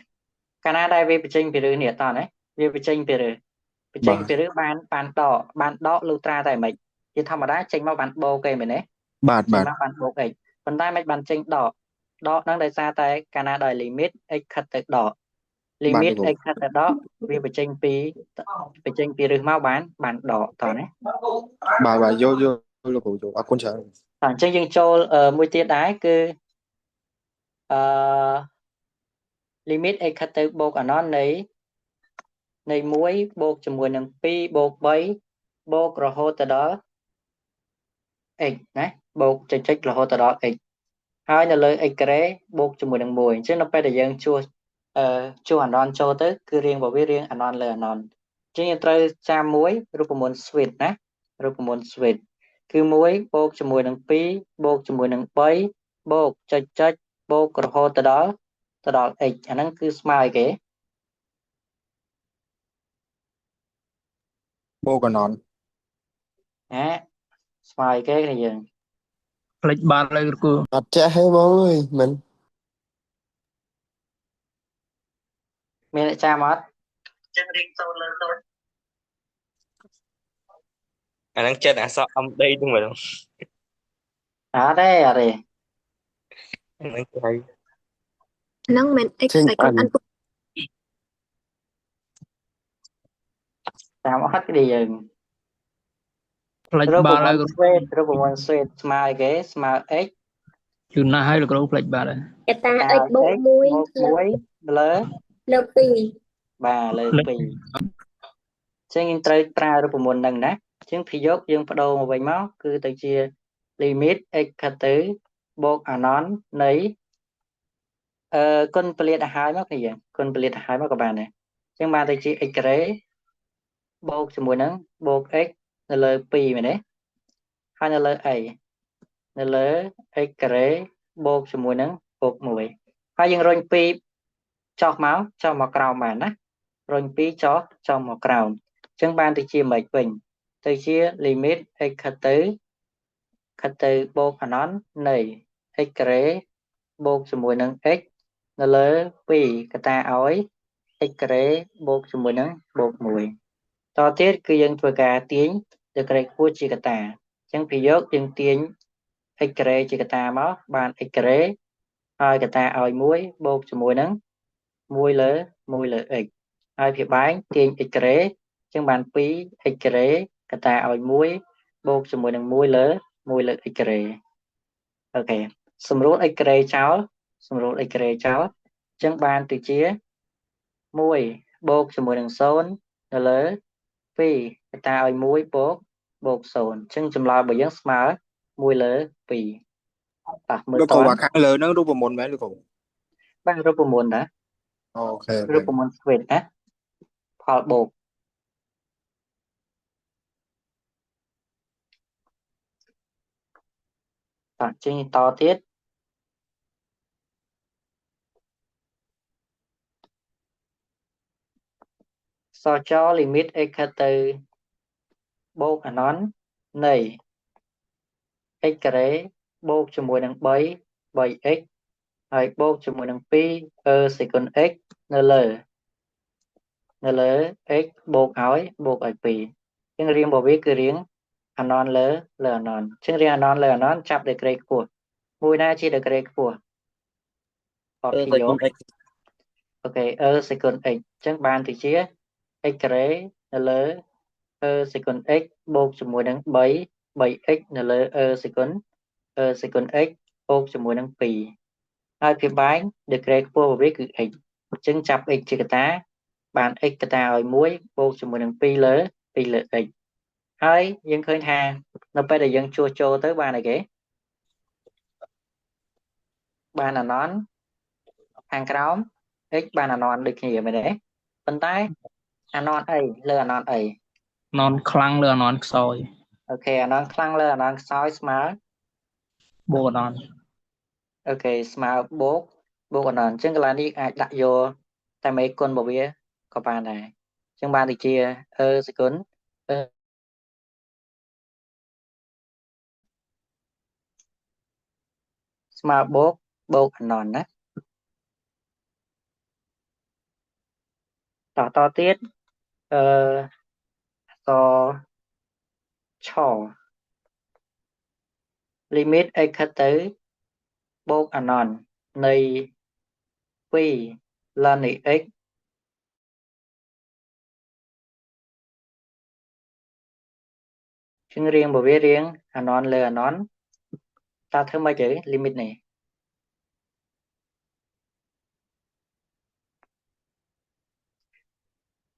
កាលណាដែលវាបញ្ចេញពីឫសនេះតោះណាវាបញ្ចេញពីឫសបានដកលុត្រាតែមិនជាធម្មតាចេញមកបានបូកឯមែនទេបាទបានបូក x ប៉ុន្តែមិនបានចេញដកហ្នឹងដោយសារតែកាលណាដោយ limit x ខិតទៅដក limit x ខិតទៅដកវាបញ្ចេញពីឫសមកបានដកតោះណាបាទយកលោកគ្រូយកអរគុណច្រើនអញ្ចឹងយើងចូលមួយទៀតដែរគឺអឺ limit x ខិតទៅបូកអនន្តនៃ1បូកជាមួយនឹង2បូក3បូករហូតទៅដល់ x ណាបូកចុចចុចរហូតទៅដល់ x ហើយនៅលើ x ការ៉េបូកជាមួយនឹង1អញ្ចឹងនៅពេលដែលយើងជួសអនន្តចូលទៅគឺរៀងរបស់វារៀងអនន្តលើអនន្តអញ្ចឹងយើងត្រូវចាំមួយរូបមន្ត switch ណារូបមន្ត switch គឺ1បូកជាមួយនឹង2បូកជាមួយនឹង3បូកចុចចុចបូករហូតទៅដល់ x អាហ្នឹងគឺស្មើអីគេបូកអនន្តណាស្មើអីគេគ្នាយើងផ្លេចបានលើគ្រូអត់ចេះទេបងអើយមិនមានអ្នកចាំអត់ចឹងរៀងសូនលើសូនអាហ្នឹងចិត្តអសក់ MD ហ្នឹងហ្មងអត់ទេអត់ទេហ្នឹងគេហ្នឹងមិន x តែគាត់អាន តាមអត់គ្នាយើង ផ្លេច រូប បាល់ ម ហើយគ្រូ ន្តស្វេតរូបមន្តស្វេតស្មើអីគេស្មើ x យូរណាស់ហើយលោកគ្រូផ្លេចបាត់ហើយក តា តា x បូក x 1 បូក1លើ លើ2 បាទលើ2អញ្ចឹងយើងត្រូវប្រើរូបមន្តហ្នឹងណាអញ្ចឹងភាយកយើងបដូរមកវិញមកគឺទៅជា limit x ខិតទៅបូកអនន្តនៃគុណពលាតឲ្យហើយមកគ្នាយើងគុណពលាតឲ្យហើយមកក៏បានដែរអញ្ចឹងបានទៅជា x ការ៉េបូកជាមួយនឹងបូក x នៅលើ2មែនទេហើយនៅលើអីនៅលើ x ការ៉េបូកជាមួយនឹងបូក1ហើយយើងរុញ2ចុះមកក្រោមបានណារុញ2ចុះមកក្រោមអញ្ចឹងបានទៅជាម៉េចវិញទៅជា limit x ខិតទៅបូកអនន្តនៃ x ការ៉េបូកជាមួយនឹង x នៅលើ2កតាឲ្យ x ការ៉េបូកជាមួយនឹងបូក1តទៀតគឺយើងធ្វើការទាញដឺក្រេខ្ពស់ជាកតាអញ្ចឹងពីយកយើងទាញ x ការ៉េជាកតាមកបាន x ការ៉េហើយកតាឲ្យ1បូកជាមួយនឹង1លើ1លើ x ហើយភាគបែងទាញ x ការ៉េអញ្ចឹងបាន2 x ការ៉េកតាឲ្យ1បូកជាមួយនឹង1លើ1លើ x ការ៉េអូខេសម្រួល x ការ៉េចោលសម្រួល x ការ៉េចោលអញ្ចឹងបានទៅជា1បូកជាមួយនឹង0នៅលើ2កតាឲ្យ1បូក0អញ្ចឹងចម្លើយរបស់យើងស្មើ1លើ2តោះមើល លោកគ្រូ ត អាខាងលើហ្នឹងរូបមន្តមែនលោកគ្រូ បាទរូបមន្តណា អូខេ រូបមន្តស្វេតណាផលបូកតោះចេញតទៀតសច limit x ខិតទៅបូកអនន្តនៃ x ការ៉េបូកជាមួយនឹង3 3x ហើយបូកជាមួយនឹង2 e សេគុណ x នៅលើ x បូកឲ្យ2អញ្ចឹងរាងរបស់វាគឺរាងអនន្តលើអនន្តអញ្ចឹងរាងអនន្តលើអនន្តចាប់ដឺក្រេខ្ពស់មួយណាជាដឺក្រេខ្ពស់អត់ អឺ ពីយក សេគុណ x អូខេ e សេគុណ x អញ្ចឹងបានទៅជា x ការ៉េនៅលើ e សេគុណ x បូកជាមួយនឹង3 3x នៅលើ e សេគុណ x បូកជាមួយនឹង2ហើយភាគបែងដឺក្រេខ្ពស់របស់វាគឺ x អញ្ចឹងចាប់ x ជាកតាបាន x កតាឲ្យ1បូកជាមួយនឹង2លើ2លើ x ហើយយើងឃើញថានៅពេលដែលយើងជួសចូលទៅបានអីគេបានអនន្តខាងក្រោម x បានអនន្តដូចគ្នាមែនទេប៉ុន្តែអនន្តអីលើអនន្តអី អនន្តខ្លាំងលើអនន្តខ្សោយ អូខេអនន្តខ្លាំងលើអនន្តខ្សោយស្មើ បូកអនន្ត អូខេស្មើបូកអនន្តអញ្ចឹងកន្លែងនេះអាចដាក់យកតែមេគុណរបស់វាក៏បានដែរអញ្ចឹងបានទៅជា e សេគុណ e ស្មើបូកអនន្តណាតទៀតអឺសឆ limit x ខិតទៅបូកអនន្តនៃ2 ln នៃ x ជាងរាងរបស់វារាងអនន្តលើអនន្តតើធ្វើម៉េចទៅ limit នេះ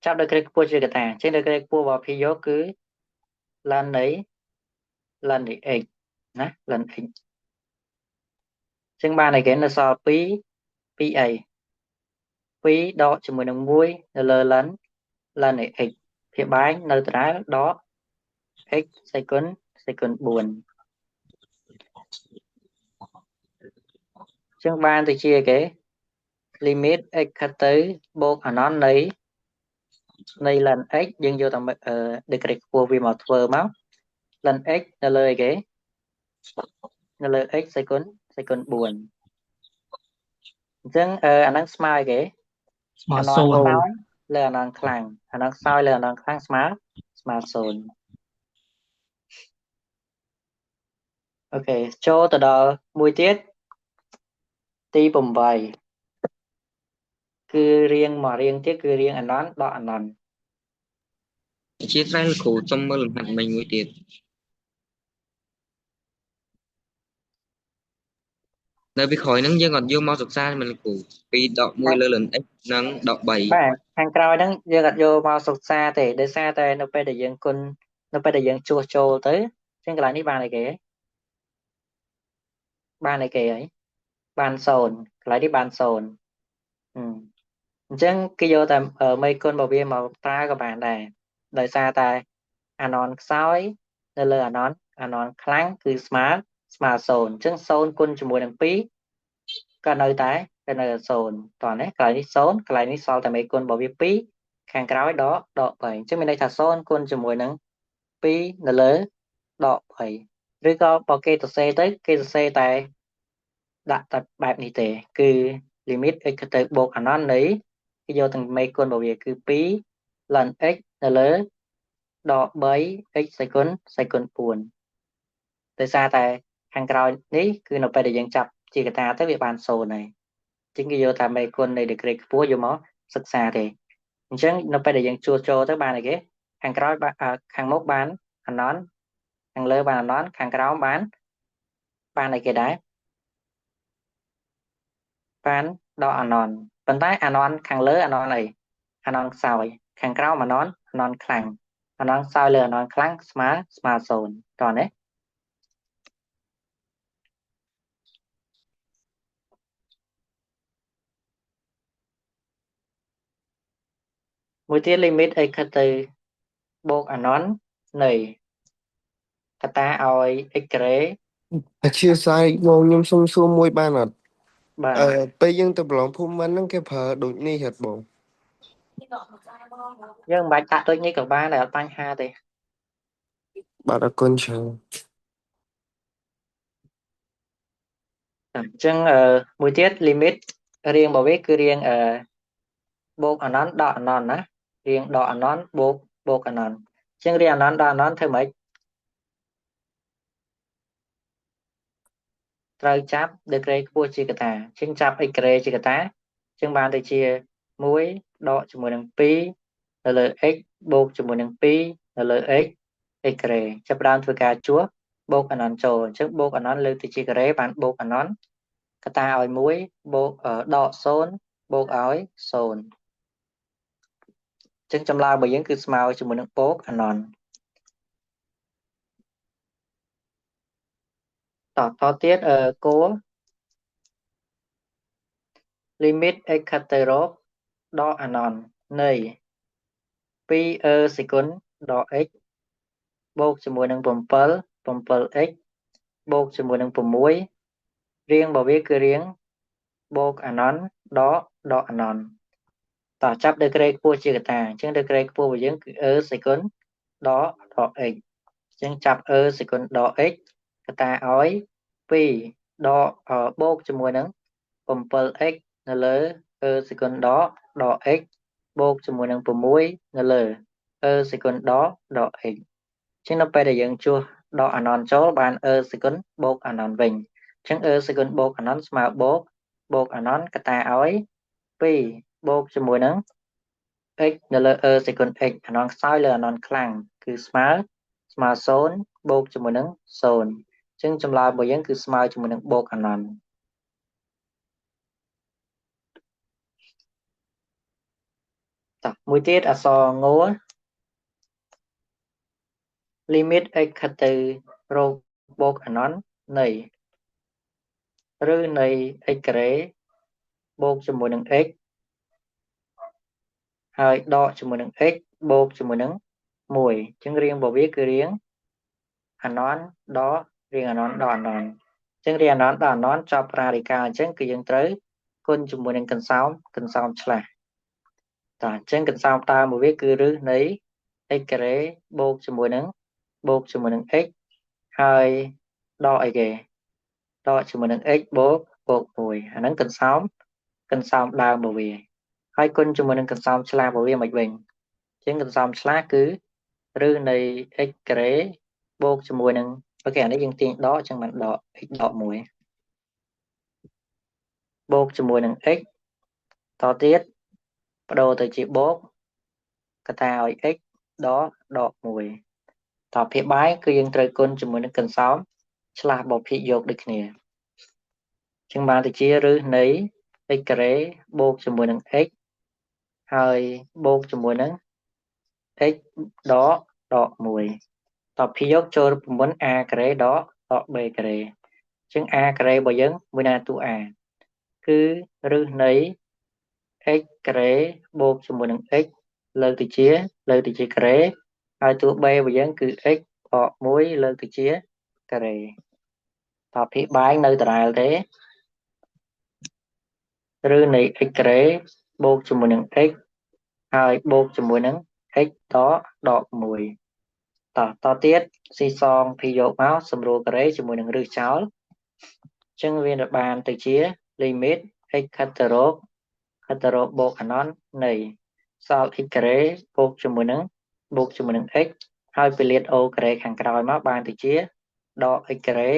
ចាប់ដោយក្រេខ្ពស់ជាកតាអញ្ចឹងដោយក្រេខ្ពស់របស់ p យកគឺ ln នៃ x ណា ln x អញ្ចឹងបានអីគេនៅសល់2 2អី2ដកជាមួយនឹង1នៅលើ ln នៃ x ភាគបែងនៅដដែលដក x សេគុណ4អញ្ចឹងបានទៅជាគេ limit x ខិតទៅបូកអនន្តនៃ ln x យើងយកតែដឺក្រេខ្ពស់វាមកធ្វើមក ln x នៅលើអីគេនៅលើ x សេគុណ4អញ្ចឹងអាហ្នឹងស្មើអីគេ ស្មើ អនន្តខ្សោយ 0 លើអនន្តខ្លាំងអាហ្នឹងខ្សោយលើអនន្តខ្លាំងស្មើ0អូខេចូលទៅដល់មួយទៀតទី8គឺរៀងមករៀងទៀតគឺរៀងអនន្តដកអនន្ត ជាស្រ័យលោកគ្រូសុំមើលលំហាត់មិញមួយទៀតនៅពីក្រោយហ្នឹងយើងអត់យកមកសិក្សាមែនលោកគ្រូ2ដក1លើលន x និងដក3 បាទខាងក្រោយហ្នឹងយើងអត់យកមកសិក្សាទេដោយសារតែនៅពេលដែលយើងគុណនៅពេលដែលយើងជួសចូលទៅចឹងកន្លែងនេះបានអីគេបានអីគេហើយបាន0កន្លែងនេះបាន0អញ្ចឹងគេយកតែមេគុណរបស់វាមកប្រើក៏បានដែរដោយសារតែអាណនខ្សោយនៅលើអាណនខ្លាំងគឺស្មើ0អញ្ចឹង0គុណជាមួយនឹង2ក៏នៅតែ0តោះនេះកន្លែងនេះ0កន្លែងនេះសល់តែមេគុណរបស់វា2ខាងក្រោយដក3អញ្ចឹងមានន័យថា0គុណជាមួយនឹង2នៅលើដក3ឬក៏បើគេសរសេរទៅគេសរសេរតែដាក់តែបែបនេះទេគឺ limit x ទៅបូកអនន្តនៃគេយកទាំងមេគុណរបស់វាគឺ2 ln x នៅលើដក3 x សេគុណ4ដោយសារតែខាងក្រោយនេះគឺនៅពេលដែលយើងចាប់ជាកតាទៅវាបាន0ហើយជាងគេយកតែមេគុណនៃដឺក្រេខ្ពស់យកមកសិក្សាទេអញ្ចឹងនៅពេលដែលយើងជួសចូលទៅបានអីគេខាងក្រោយខាងមុខបានអនន្តខាងលើបានអនន្តខាងក្រោមបានអីគេដែរបានដកអនន្តប៉ុន្តែអនន្តខាងលើអនន្តអីអនន្តខ្សោយខាងក្រោមអនន្តខ្លាំងអនន្តខ្សោយលើអនន្តខ្លាំងស្មើ0តោះនេះមួយទៀត limit អីខិតទៅបូកអនន្តនៃកតាឲ្យ x ការ៉េអធិស្ឋានបងខ្ញុំសុំសួរមួយបានអត់បាទពេលយើងទៅប្រឡងភូមិន្ទហ្នឹងគេប្រើដូចនេះហត់បងយើងមិនបាច់ដាក់ដូចនេះក៏បានដែរអត់បញ្ហាទេបាទអរគុណច្រើនអញ្ចឹងមួយទៀត limit រៀងរបស់វាគឺរៀងបូកអនន្តដកអនន្តណារៀងដកអនន្តបូកអនន្តអញ្ចឹងរៀងអនន្តដកអនន្តធ្វើម៉េចត្រូវចាប់ដឺក្រេខ្ពស់ជាកតាអញ្ចឹងចាប់ x ការ៉េជាកតាអញ្ចឹងបានទៅជា1ដកជាមួយនឹង2នៅលើ x បូកជាមួយនឹង2នៅលើ x x ការ៉េចាប់ផ្ដើមធ្វើការជួសបូកអនន្តចូលអញ្ចឹងបូកអនន្តលើកទៅជាការ៉េបានបូកអនន្តកតាឲ្យ1បូកដក0បូកឲ្យ0អញ្ចឹងចម្លើយរបស់យើងគឺស្មើជាមួយនឹងបូកអនន្តតទៀតគោល limit x ខិតទៅរកដកអនន្តនៃ 2e សេគុណដក x បូកជាមួយនឹង7 7x បូកជាមួយនឹង6រៀងរបស់វាគឺរៀងបូកអនន្តដកអនន្តតោះចាប់ដឺក្រេខ្ពស់ជាកតាអញ្ចឹងដឺក្រេខ្ពស់របស់យើងគឺ e សេគុណដក x អញ្ចឹងចាប់ e សេគុណដក x កតាឲ្យ2ដកបូកជាមួយនឹង 7x នៅលើ e សេគុណដក x បូកជាមួយនឹង6នៅលើ e សេគុណដក x អញ្ចឹងនៅពេលដែលយើងជួសដកអនន្តចូលបាន e សេគុណបូកអនន្តវិញអញ្ចឹង e សេគុណបូកអនន្តស្មើបូកអនន្តកតាឲ្យ2បូកជាមួយនឹង x នៅលើ e សេគុណ x អនន្តខ្សោយលើអនន្តខ្លាំងគឺស្មើ0បូកជាមួយនឹង0អញ្ចឹងចម្លើយរបស់យើងគឺស្មើជាមួយនឹងបូកអនន្តតោះមួយទៀតអក្សរង limit x ខិតទៅរកបូកអនន្តនៃឬនៃ x ការ៉េបូកជាមួយនឹង x ហើយដកជាមួយនឹង x បូកជាមួយនឹង1អញ្ចឹងរៀងរបស់វាគឺរៀងអនន្តដករៀងអនន្តដកអនន្តអញ្ចឹងរៀងអនន្តដកអនន្តចប់រ៉ាឌីកាល់អញ្ចឹងគឺយើងត្រូវគុណជាមួយនឹងកន្សោមឆ្លាស់តោះអញ្ចឹងកន្សោមដើមរបស់វាគឺឫសនៃ x ការ៉េបូកជាមួយនឹង x ហើយដកអីគេដកជាមួយនឹង x បូក1អាហ្នឹងកន្សោមដើមរបស់វាហើយគុណជាមួយនឹងកន្សោមឆ្លាស់របស់វាមិនវិញអញ្ចឹងកន្សោមឆ្លាស់គឺឫសនៃ x ការ៉េបូកជាមួយនឹងអូខេអានេះយើងទាញដកអញ្ចឹងបានដក x ដក1បូកជាមួយនឹង x តទៀតបដូរទៅជាបូកកតាឲ្យ x ដកដក1តភាគបែងគឺយើងត្រូវគុណជាមួយនឹងកន្សោមឆ្លាស់បភាគយកដូចគ្នាជាងបានទៅជាឫសនៃ x ការ៉េបូកជាមួយនឹង x ហើយបូកជាមួយនឹង x ដកដក1តភាគយកចូលរូបមន្ត a ការ៉េដកដក b ការ៉េជាង a ការ៉េរបស់យើងមួយណាតួ a គឺឫសនៃ x ការ៉េបូកជាមួយនឹង x លើកទៅជាការ៉េហើយតួ b របស់យើងគឺ x ដក1លើកទៅជាការ៉េតភាគបែងនៅដដែលទេឬនៃ x ការ៉េបូកជាមួយនឹង x ហើយបូកជាមួយនឹង x ដកដក1តទៀតស៊ីសងភីយកមកសម្រួលការ៉េជាមួយនឹងឫសចោលអញ្ចឹងវាបានទៅជា limit x ខិតទៅរកបូកអនន្តនៃសល់ x ការ៉េបូកជាមួយនឹង x ហើយពលាត o ការ៉េខាងក្រោយមកបានទៅជាដក x ការ៉េ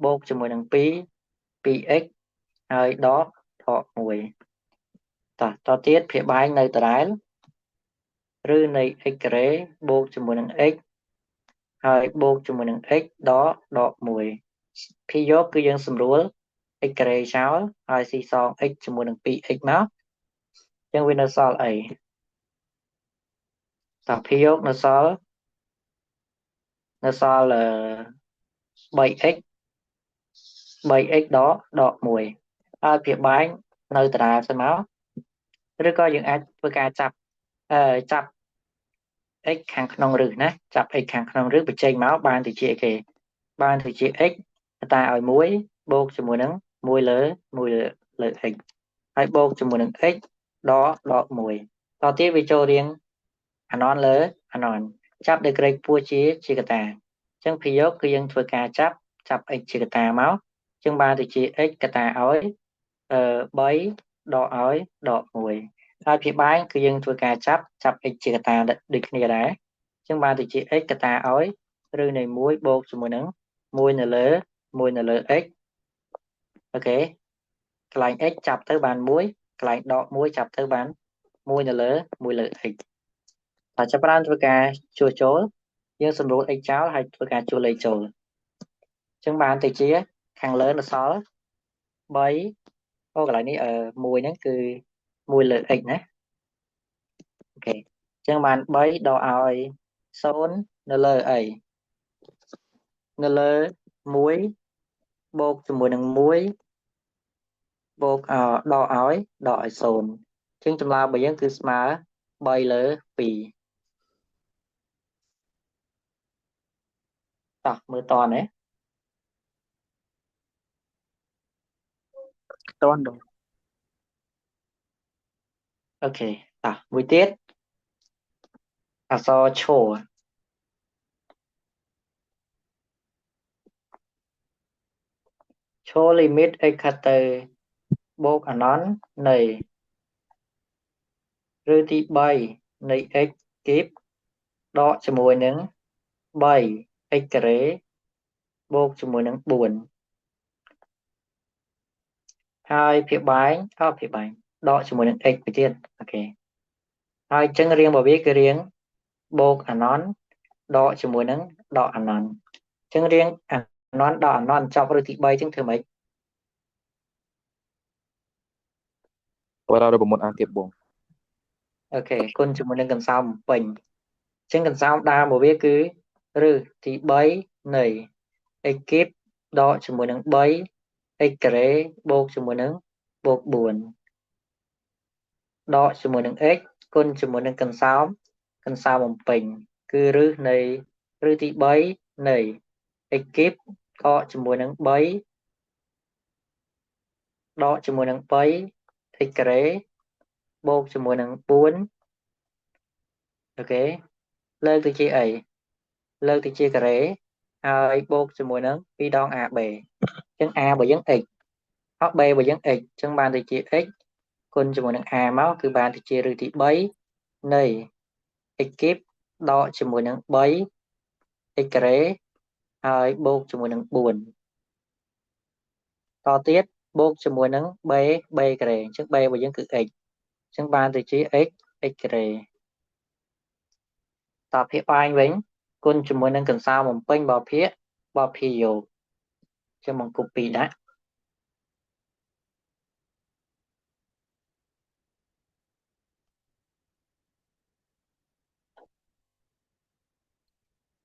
បូកជាមួយនឹង2 2x ហើយដកដក1តទៀតភាគបែងនៅដដែលឬនៃ x ការ៉េបូកជាមួយនឹង x ហើយបូកជាមួយនឹង x ដកដក1ភាគយកគឺយើងសម្រួល x ការ៉េចោលហើយស៊ីសង x ជាមួយនឹង 2x មកអញ្ចឹងវានៅសល់អីតភាគយកនៅសល់ 3x 3x ដកដក1ហើយភាគបែងនៅដដែលសិនមកឬក៏យើងអាចធ្វើការចាប់ចាប់ x ខាងក្នុងឫសណាចាប់ x ខាងក្នុងឫសបញ្ចេញមកបានទៅជាគេបានទៅជា x តាឲ្យ1បូកជាមួយនឹង1លើ1លើ x ហើយបូកជាមួយនឹង x ដកដក1តទៀតវាចូលរៀងអនន្តលើអនន្តចាប់ដោយក្រេកពោះជាកតាអញ្ចឹងភាគយកគឺយើងធ្វើការចាប់ x ជាកតាមកអញ្ចឹងបានទៅជា x កតាឲ្យ3ដកឲ្យដក1ហើយភាគបែងគឺយើងធ្វើការចាប់ x ជាកតាដូចគ្នាដែរអញ្ចឹងបានទៅជា x កតាឲ្យឬនៃ1បូកជាមួយនឹង1នៅលើ1នៅលើ x អូខេកន្លែង x ចាប់ទៅបាន1កន្លែងដក1ចាប់ទៅបាន1នៅលើ1លើ x តើចាប់ផ្ដើមធ្វើការជួសចូលយើងសម្រួល x ចោលហើយធ្វើការជួសលេខចូលអញ្ចឹងបានទៅជាខាងលើនៅសល់3អូកន្លែងនេះ1ហ្នឹងគឺ1លើ x ណាអូខេអញ្ចឹងបាន3ដកឲ្យ0នៅលើអីនៅលើ1បូកជាមួយនឹង1បូកដកឲ្យ0អញ្ចឹងចម្លើយរបស់យើងគឺស្មើ3លើ2តោះមើលតនេះតនបងអូខេតោះមួយទៀតអក្សរឈឈ limit x ខិតទៅបូកអនន្តនៃឬទី3នៃ x គីបដកជាមួយនឹង3 x ការ៉េបូកជាមួយនឹង4ហើយភាគបែងភាគបែងដកជាមួយនឹង x ទៅទៀតអូខេហើយអញ្ចឹងរាងរបស់វាគឺរាងបូកអនន្តដកជាមួយនឹងដកអនន្តអញ្ចឹងរាងអនន្តដកអនន្តចប់ឬទី3អញ្ចឹងធ្វើម៉េចបើដល់រូបមន្តអាទៀតបងអូខេគុណជាមួយនឹងកន្សោមពេញអញ្ចឹងកន្សោមដើមរបស់វាគឺឫសទី3នៃ x គីបដកជាមួយនឹង3 x ការ៉េបូកជាមួយនឹងបូក4ដកជាមួយនឹង x គុណជាមួយនឹងកន្សោមបំពេញគឺឫសនៃឫសទី3នៃ x គីបដកជាមួយនឹង3ដកជាមួយនឹង3 x ការ៉េបូកជាមួយនឹង4អូខេលើកទៅជាអីលើកទៅជាការ៉េហើយបូកជាមួយនឹង2ដង ab អញ្ចឹង a របស់យើង x អស់ b របស់យើង x អញ្ចឹងបានទៅជា x គុណជាមួយនឹង a មកគឺបានទៅជាឫសទី3នៃ x គីបដកជាមួយនឹង3 x ការ៉េហើយបូកជាមួយនឹង4តទៀតបូកជាមួយនឹង b ការ៉េអញ្ចឹង b របស់យើងគឺ x អញ្ចឹងបានទៅជា x x ការ៉េ តភាគបែងវិញគុណជាមួយនឹងកន្សោមបំពេញបើភាគបើភាយោគចឹងមកគប់2ដាក់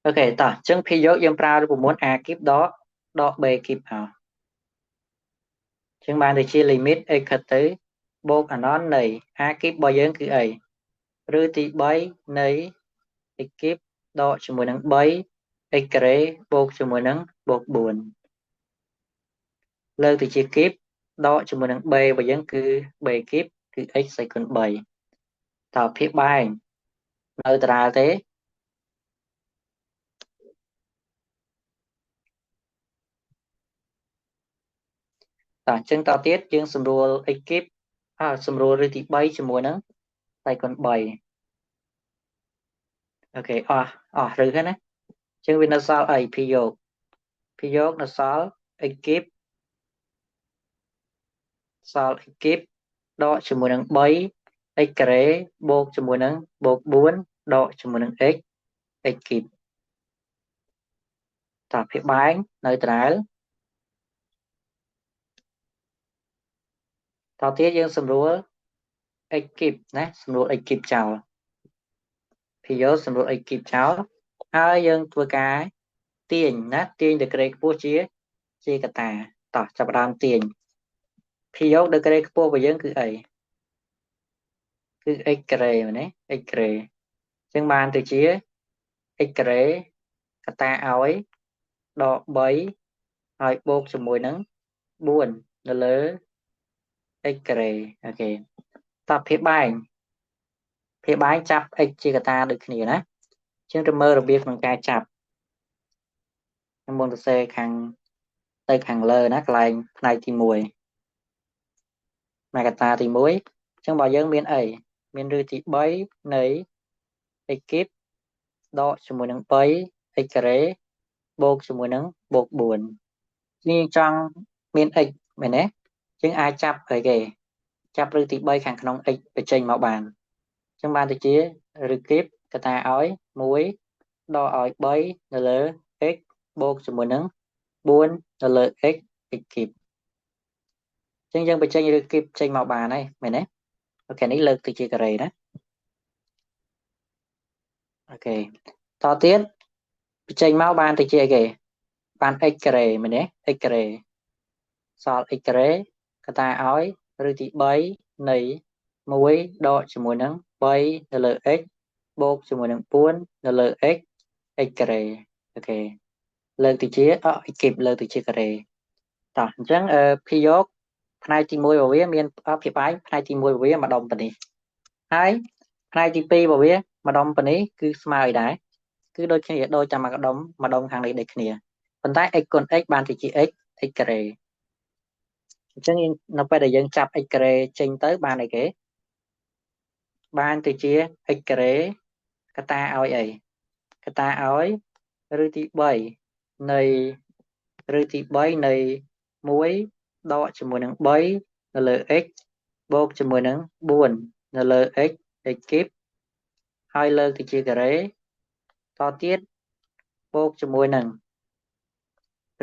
អូខេតោះអញ្ចឹងភាយោគយើងប្រើរូបមន្ត a គីបដកដក b គីបអោអញ្ចឹងបានទៅជា limit x ខិតទៅបូកអនន្តនៃ a គីបរបស់យើងគឺអីឬទី3នៃ x គីបដកជាមួយនឹង3 x ការ៉េបូកជាមួយនឹងបូក4លើកទៅជាគីបដកជាមួយនឹង b របស់យើងគឺ b គីបគឺ x សេគុណ3តើភាគបែងនៅដដែលទេតោះអញ្ចឹងតទៀតយើងសម្រួល x គីបសម្រួលឬទី3ជាមួយនឹងសេគុណ3អូខេអស់ឬហ្នឹងណាអញ្ចឹងវានៅសល់អីភាយោគនៅសល់ x គីបសល់ x គីបដកជាមួយនឹង3 x ការ៉េបូកជាមួយនឹងបូក4ដកជាមួយនឹង x x គីបតើភាគបែងនៅដដែលតទៀតយើងសម្រួល x គីបណាសម្រួល x គីបចោលភាយោសម្រួល x គីបចោលហើយយើងធ្វើការទាញណាទាញដឺក្រេខ្ពស់ជាកតាតោះចាប់ផ្ដើមទាញភាយោដឺក្រេខ្ពស់របស់យើងគឺអីគឺ x ការ៉េមែនទេ x ការ៉េអញ្ចឹងបានទៅជា x ការ៉េកតាឲ្យដក3ហើយបូកជាមួយនឹង4នៅលើ x ការ៉េអូខេតើភាគបែងចាប់ x ជាកតាដូចគ្នាណាជាងទៅមើលរបៀបក្នុងការចាប់ខ្ញុំមុនសរសេរខាងទៅខាងលើណាកន្លែងផ្នែកទី1មកកតាទី1អញ្ចឹងបើយើងមានអីមានឬទី3នៃ x គីបដកជាមួយនឹង3 x ការ៉េបូកជាមួយនឹងបូក4យើងចង់មាន x មែនទេយើងអាចចាប់អីគេចាប់ឬទី3ខាងក្នុង x បញ្ចេញមកបានអញ្ចឹងបានទៅជាឬគីបកតាឲ្យ1ដកឲ្យ3នៅលើ x បូកជាមួយនឹង4នៅលើ x x គីបអញ្ចឹងយើងបញ្ចេញឬគីបចេញមកបានហើយមែនទេអូខេនេះលើកទៅជាការ៉េណាអូខេតទៀតបញ្ចេញមកបានទៅជាអីគេបាន x ការ៉េមែនទេ x ការ៉េសល់ x ការ៉េកតាឲ្យឬទី3នៃ1ដកជាមួយនឹង3នៅលើ x បូកជាមួយនឹង4នៅលើ x x ការ៉េអូខេលើកទៅជា x គីបលើកទៅជាការ៉េតោះអញ្ចឹងភាយោគផ្នែកទី1របស់វាមានភាគបែងផ្នែកទី1របស់វាម្ដុំប៉ុណ្នេះហើយផ្នែកទី2របស់វាម្ដុំប៉ុណ្នេះគឺស្មើឲ្យដែរគឺដូចគ្នាដូចតែម្ដុំខាងនេះដូចគ្នាប៉ុន្តែ x គុណ x បានទៅជា x x ការ៉េអញ្ចឹងយើងនៅពេលដែលយើងចាប់ x ការ៉េចេញទៅបានអីគេបានទៅជា x ការ៉េកតាឲ្យអីកតាឲ្យឬទី3នៃឬទី3នៃ1ដកជាមួយនឹង3នៅលើ x បូកជាមួយនឹង4នៅលើ x x គីបហើយលើកទៅជាការ៉េតទៀតបូកជាមួយនឹង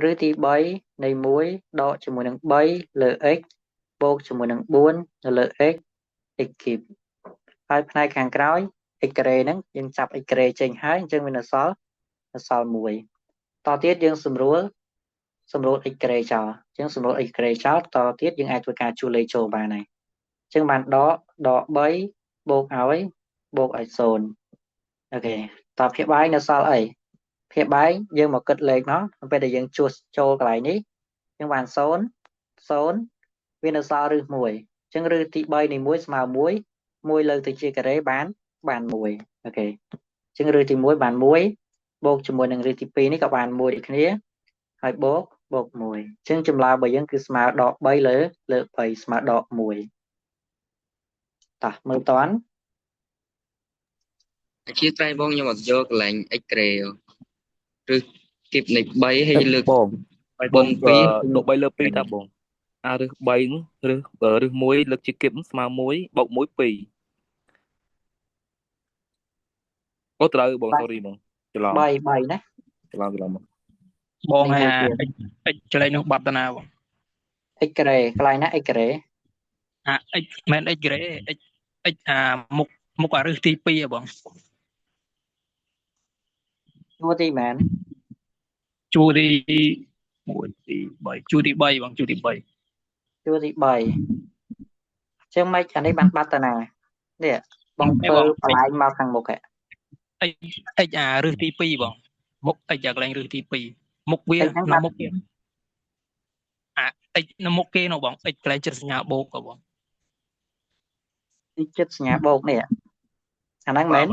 ឬទី3នៃ1ដកជាមួយនឹង3លើ x បូកជាមួយនឹង4នៅលើ x x គីបហើយផ្នែកខាងក្រោយ x ការ៉េហ្នឹងយើងចាប់ x ការ៉េចេញហើយអញ្ចឹងវានៅសល់1តទៀតយើងសម្រួល x ការ៉េចោលអញ្ចឹងសម្រួល x ការ៉េចោលតទៀតយើងអាចធ្វើការជួលលេខចូលបានហើយអញ្ចឹងបានដក3បូកឲ្យ0អូខេតភាគបែងនៅសល់អីភាគបែងយើងមកគិតលេខមកពេលដែលយើងជួសចូលកន្លែងនេះយើងបាន0 0វានៅសល់ឬ1អញ្ចឹងឬទី3នៃ1ស្មើ1 1លើកទៅជាការ៉េបាន1អូខេអញ្ចឹងឬទី1បាន1បូកជាមួយនឹងឬទី2នេះក៏បាន1ដូចគ្នាហើយបូក1អញ្ចឹងចម្លើយរបស់យើងគឺស្មើដក3លើ3ស្មើដក1តោះមើលតន់អធិស្ឋានបងខ្ញុំអត់យកកន្លែង x ការ៉េឬគីបនៃ3ហើយលើកបង2ដក3លើ2តាបងអាឬ3ឬ1លើកជាគីបស្មើ1បូក1 2 អូត្រូវបង sorry បងច្រឡំ 3 3ណា ច្រឡំច្រឡំបង បង នេះ ហើយ មួយ អា ទៀត x x កន្លែងនោះបាត់តាណាបង x ការ៉េកន្លែងណា x ការ៉េ អា x មិន x ការ៉េ x x អាមុខមុខអារឹសទី2ហ៎បង ជួរទីប៉ុន្មាន ជួរទី1 2 3ជួរទី3បងជួរទី3 ជួរទី3ចឹងម៉េចអានេះបានបាត់តាណានេះបងធ្វើ ទេបង បន្លែងមកខាងមុខហ៎ x x អារឹសទី2បងមុខ x អាកន្លែងរឹសទី2មុខវា x ហ្នឹងបាត់ នៅមុខគេអា x នៅមុខគេនោះបង x កន្លែងចិត្តសញ្ញាបូកហ៎បង ទីចិត្តសញ្ញាបូកនេះអាហ្នឹង បាទ មែន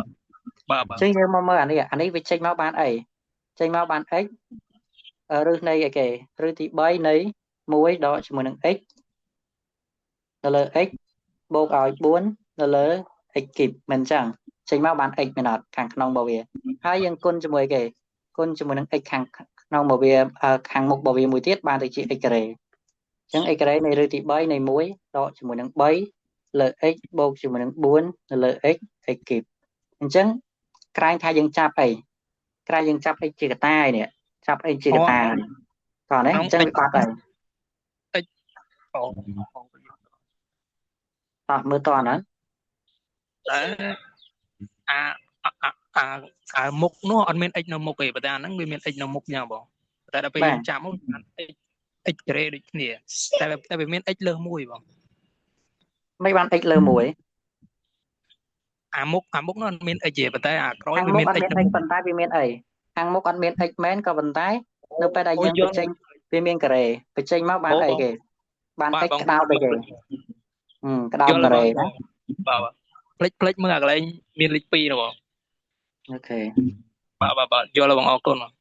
បាទបាទ ចឹងយើងមកមើលអានេះអានេះវាចេញមកបានអីចេញមកបាន x រឹសនៃអីគេរឹសទី3នៃ1ដកជាមួយនឹង x នៅលើ x បូកឲ្យ4នៅលើ x គីបមិនចឹងចេញមកបាន x មែនអត់ខាងក្នុងរបស់វាហើយយើងគុណជាមួយគេគុណជាមួយនឹង x ខាងក្នុងរបស់វាខាងមុខរបស់វាមួយទៀតបានទៅជា x ការ៉េអញ្ចឹង x ការ៉េនៃរឹសទី3នៃ1ដកជាមួយនឹង3លើ x បូកជាមួយនឹង4នៅលើ x x គីបអញ្ចឹងក្រែងថាយើងចាប់អីក្រែងយើងចាប់ x ជាកតាឯនេះចាប់ x ជាកតាតោះនេះអញ្ចឹងវាបាត់ហើយ x អូ តោះមើលតហ្នឹង តែអាអាអាអាមុខនោះអត់មាន x នៅមុខទេប៉ុន្តែអាហ្នឹងវាមាន x នៅមុខយ៉ាងបងតែដល់ពេល បាទ យើងចាប់មកបាន x x ការ៉េដូចគ្នាតែតែវាមាន x លើសមួយបង មិនបាន x លើ1 អាមុខអាមុខនោះអត់មាន x ទេប៉ុន្តែអាក្រោយ ខាង វាមាន មុខអត់ x មាន x ប៉ុន្តែវាមានអីខាងមុខអត់មាន x មែនក៏ប៉ុន្តែនៅពេលដែល អូយល់ យើងបញ្ចេញវាមានការ៉េបញ្ចេញមកបាន អូបង អីគេបាន បាទ x បង ក្តោបអីគេក្តោប យល់ ការ៉េ បង ណា បាទបាទផ្លេចផ្លេចមើលអាកន្លែងមានលេខ2នោះបង អូខេ បាទបាទបាទយល់ហើយបងអរគុណបង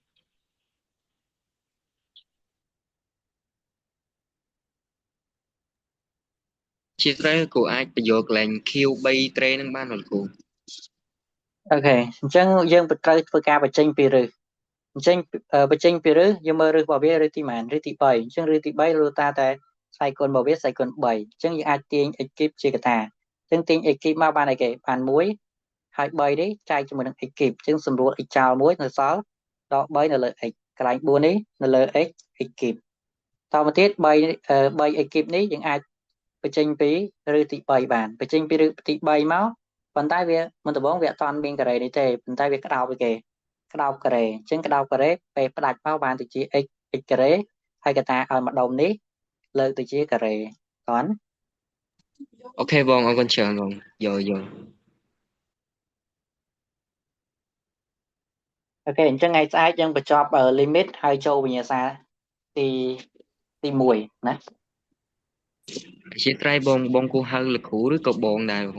ជាស្រ័យគ្រូអាចបញ្យល់កន្លែង Q3 ត្រេនឹងបានអត់គ្រូ អូខេអញ្ចឹងយើងត្រូវធ្វើការបញ្ចេញពីរឹសអញ្ចឹងបញ្ចេញពីរឹសយើងមើលរឹសរបស់វារឹសទីប៉ុន្មានរឹសទី3អញ្ចឹងរឹសទី3លុះតាតែស្វ័យគុណរបស់វាស្វ័យគុណ3អញ្ចឹងយើងអាចទាញ x គីបជាកតាអញ្ចឹងទាញ x គីបមកបានអីគេបាន1ហើយ3នេះចែកជាមួយនឹង x គីបអញ្ចឹងសម្រួល x ចោលមួយនៅសល់ដក3នៅលើ x កន្លែង4នេះនៅលើ x x គីបតមកទៀត3 x គីបនេះយើងអាចបញ្ចេញពីរឹសទី3បានបញ្ចេញពីរឹសទី3មកប៉ុន្តែវាមុនដំបូងវាអត់តាន់មានការ៉េនេះទេប៉ុន្តែវាក្តោបឯគេក្តោបការ៉េអញ្ចឹងក្តោបការ៉េពេលផ្ដាច់មកបានទៅជា x x ការ៉េហើយកតាឲ្យម្ដុំនេះលើកទៅជាការ៉េតន់ អូខេបងអរគុណច្រើនបងយល់យល់ អូខេអញ្ចឹងថ្ងៃស្អែកយើងបញ្ចប់ limit ហើយចូលវិញ្ញាសាទីទី1ណា អធិស្ឋានបងបងគូហៅលោកគ្រូឬក៏បងដែរបង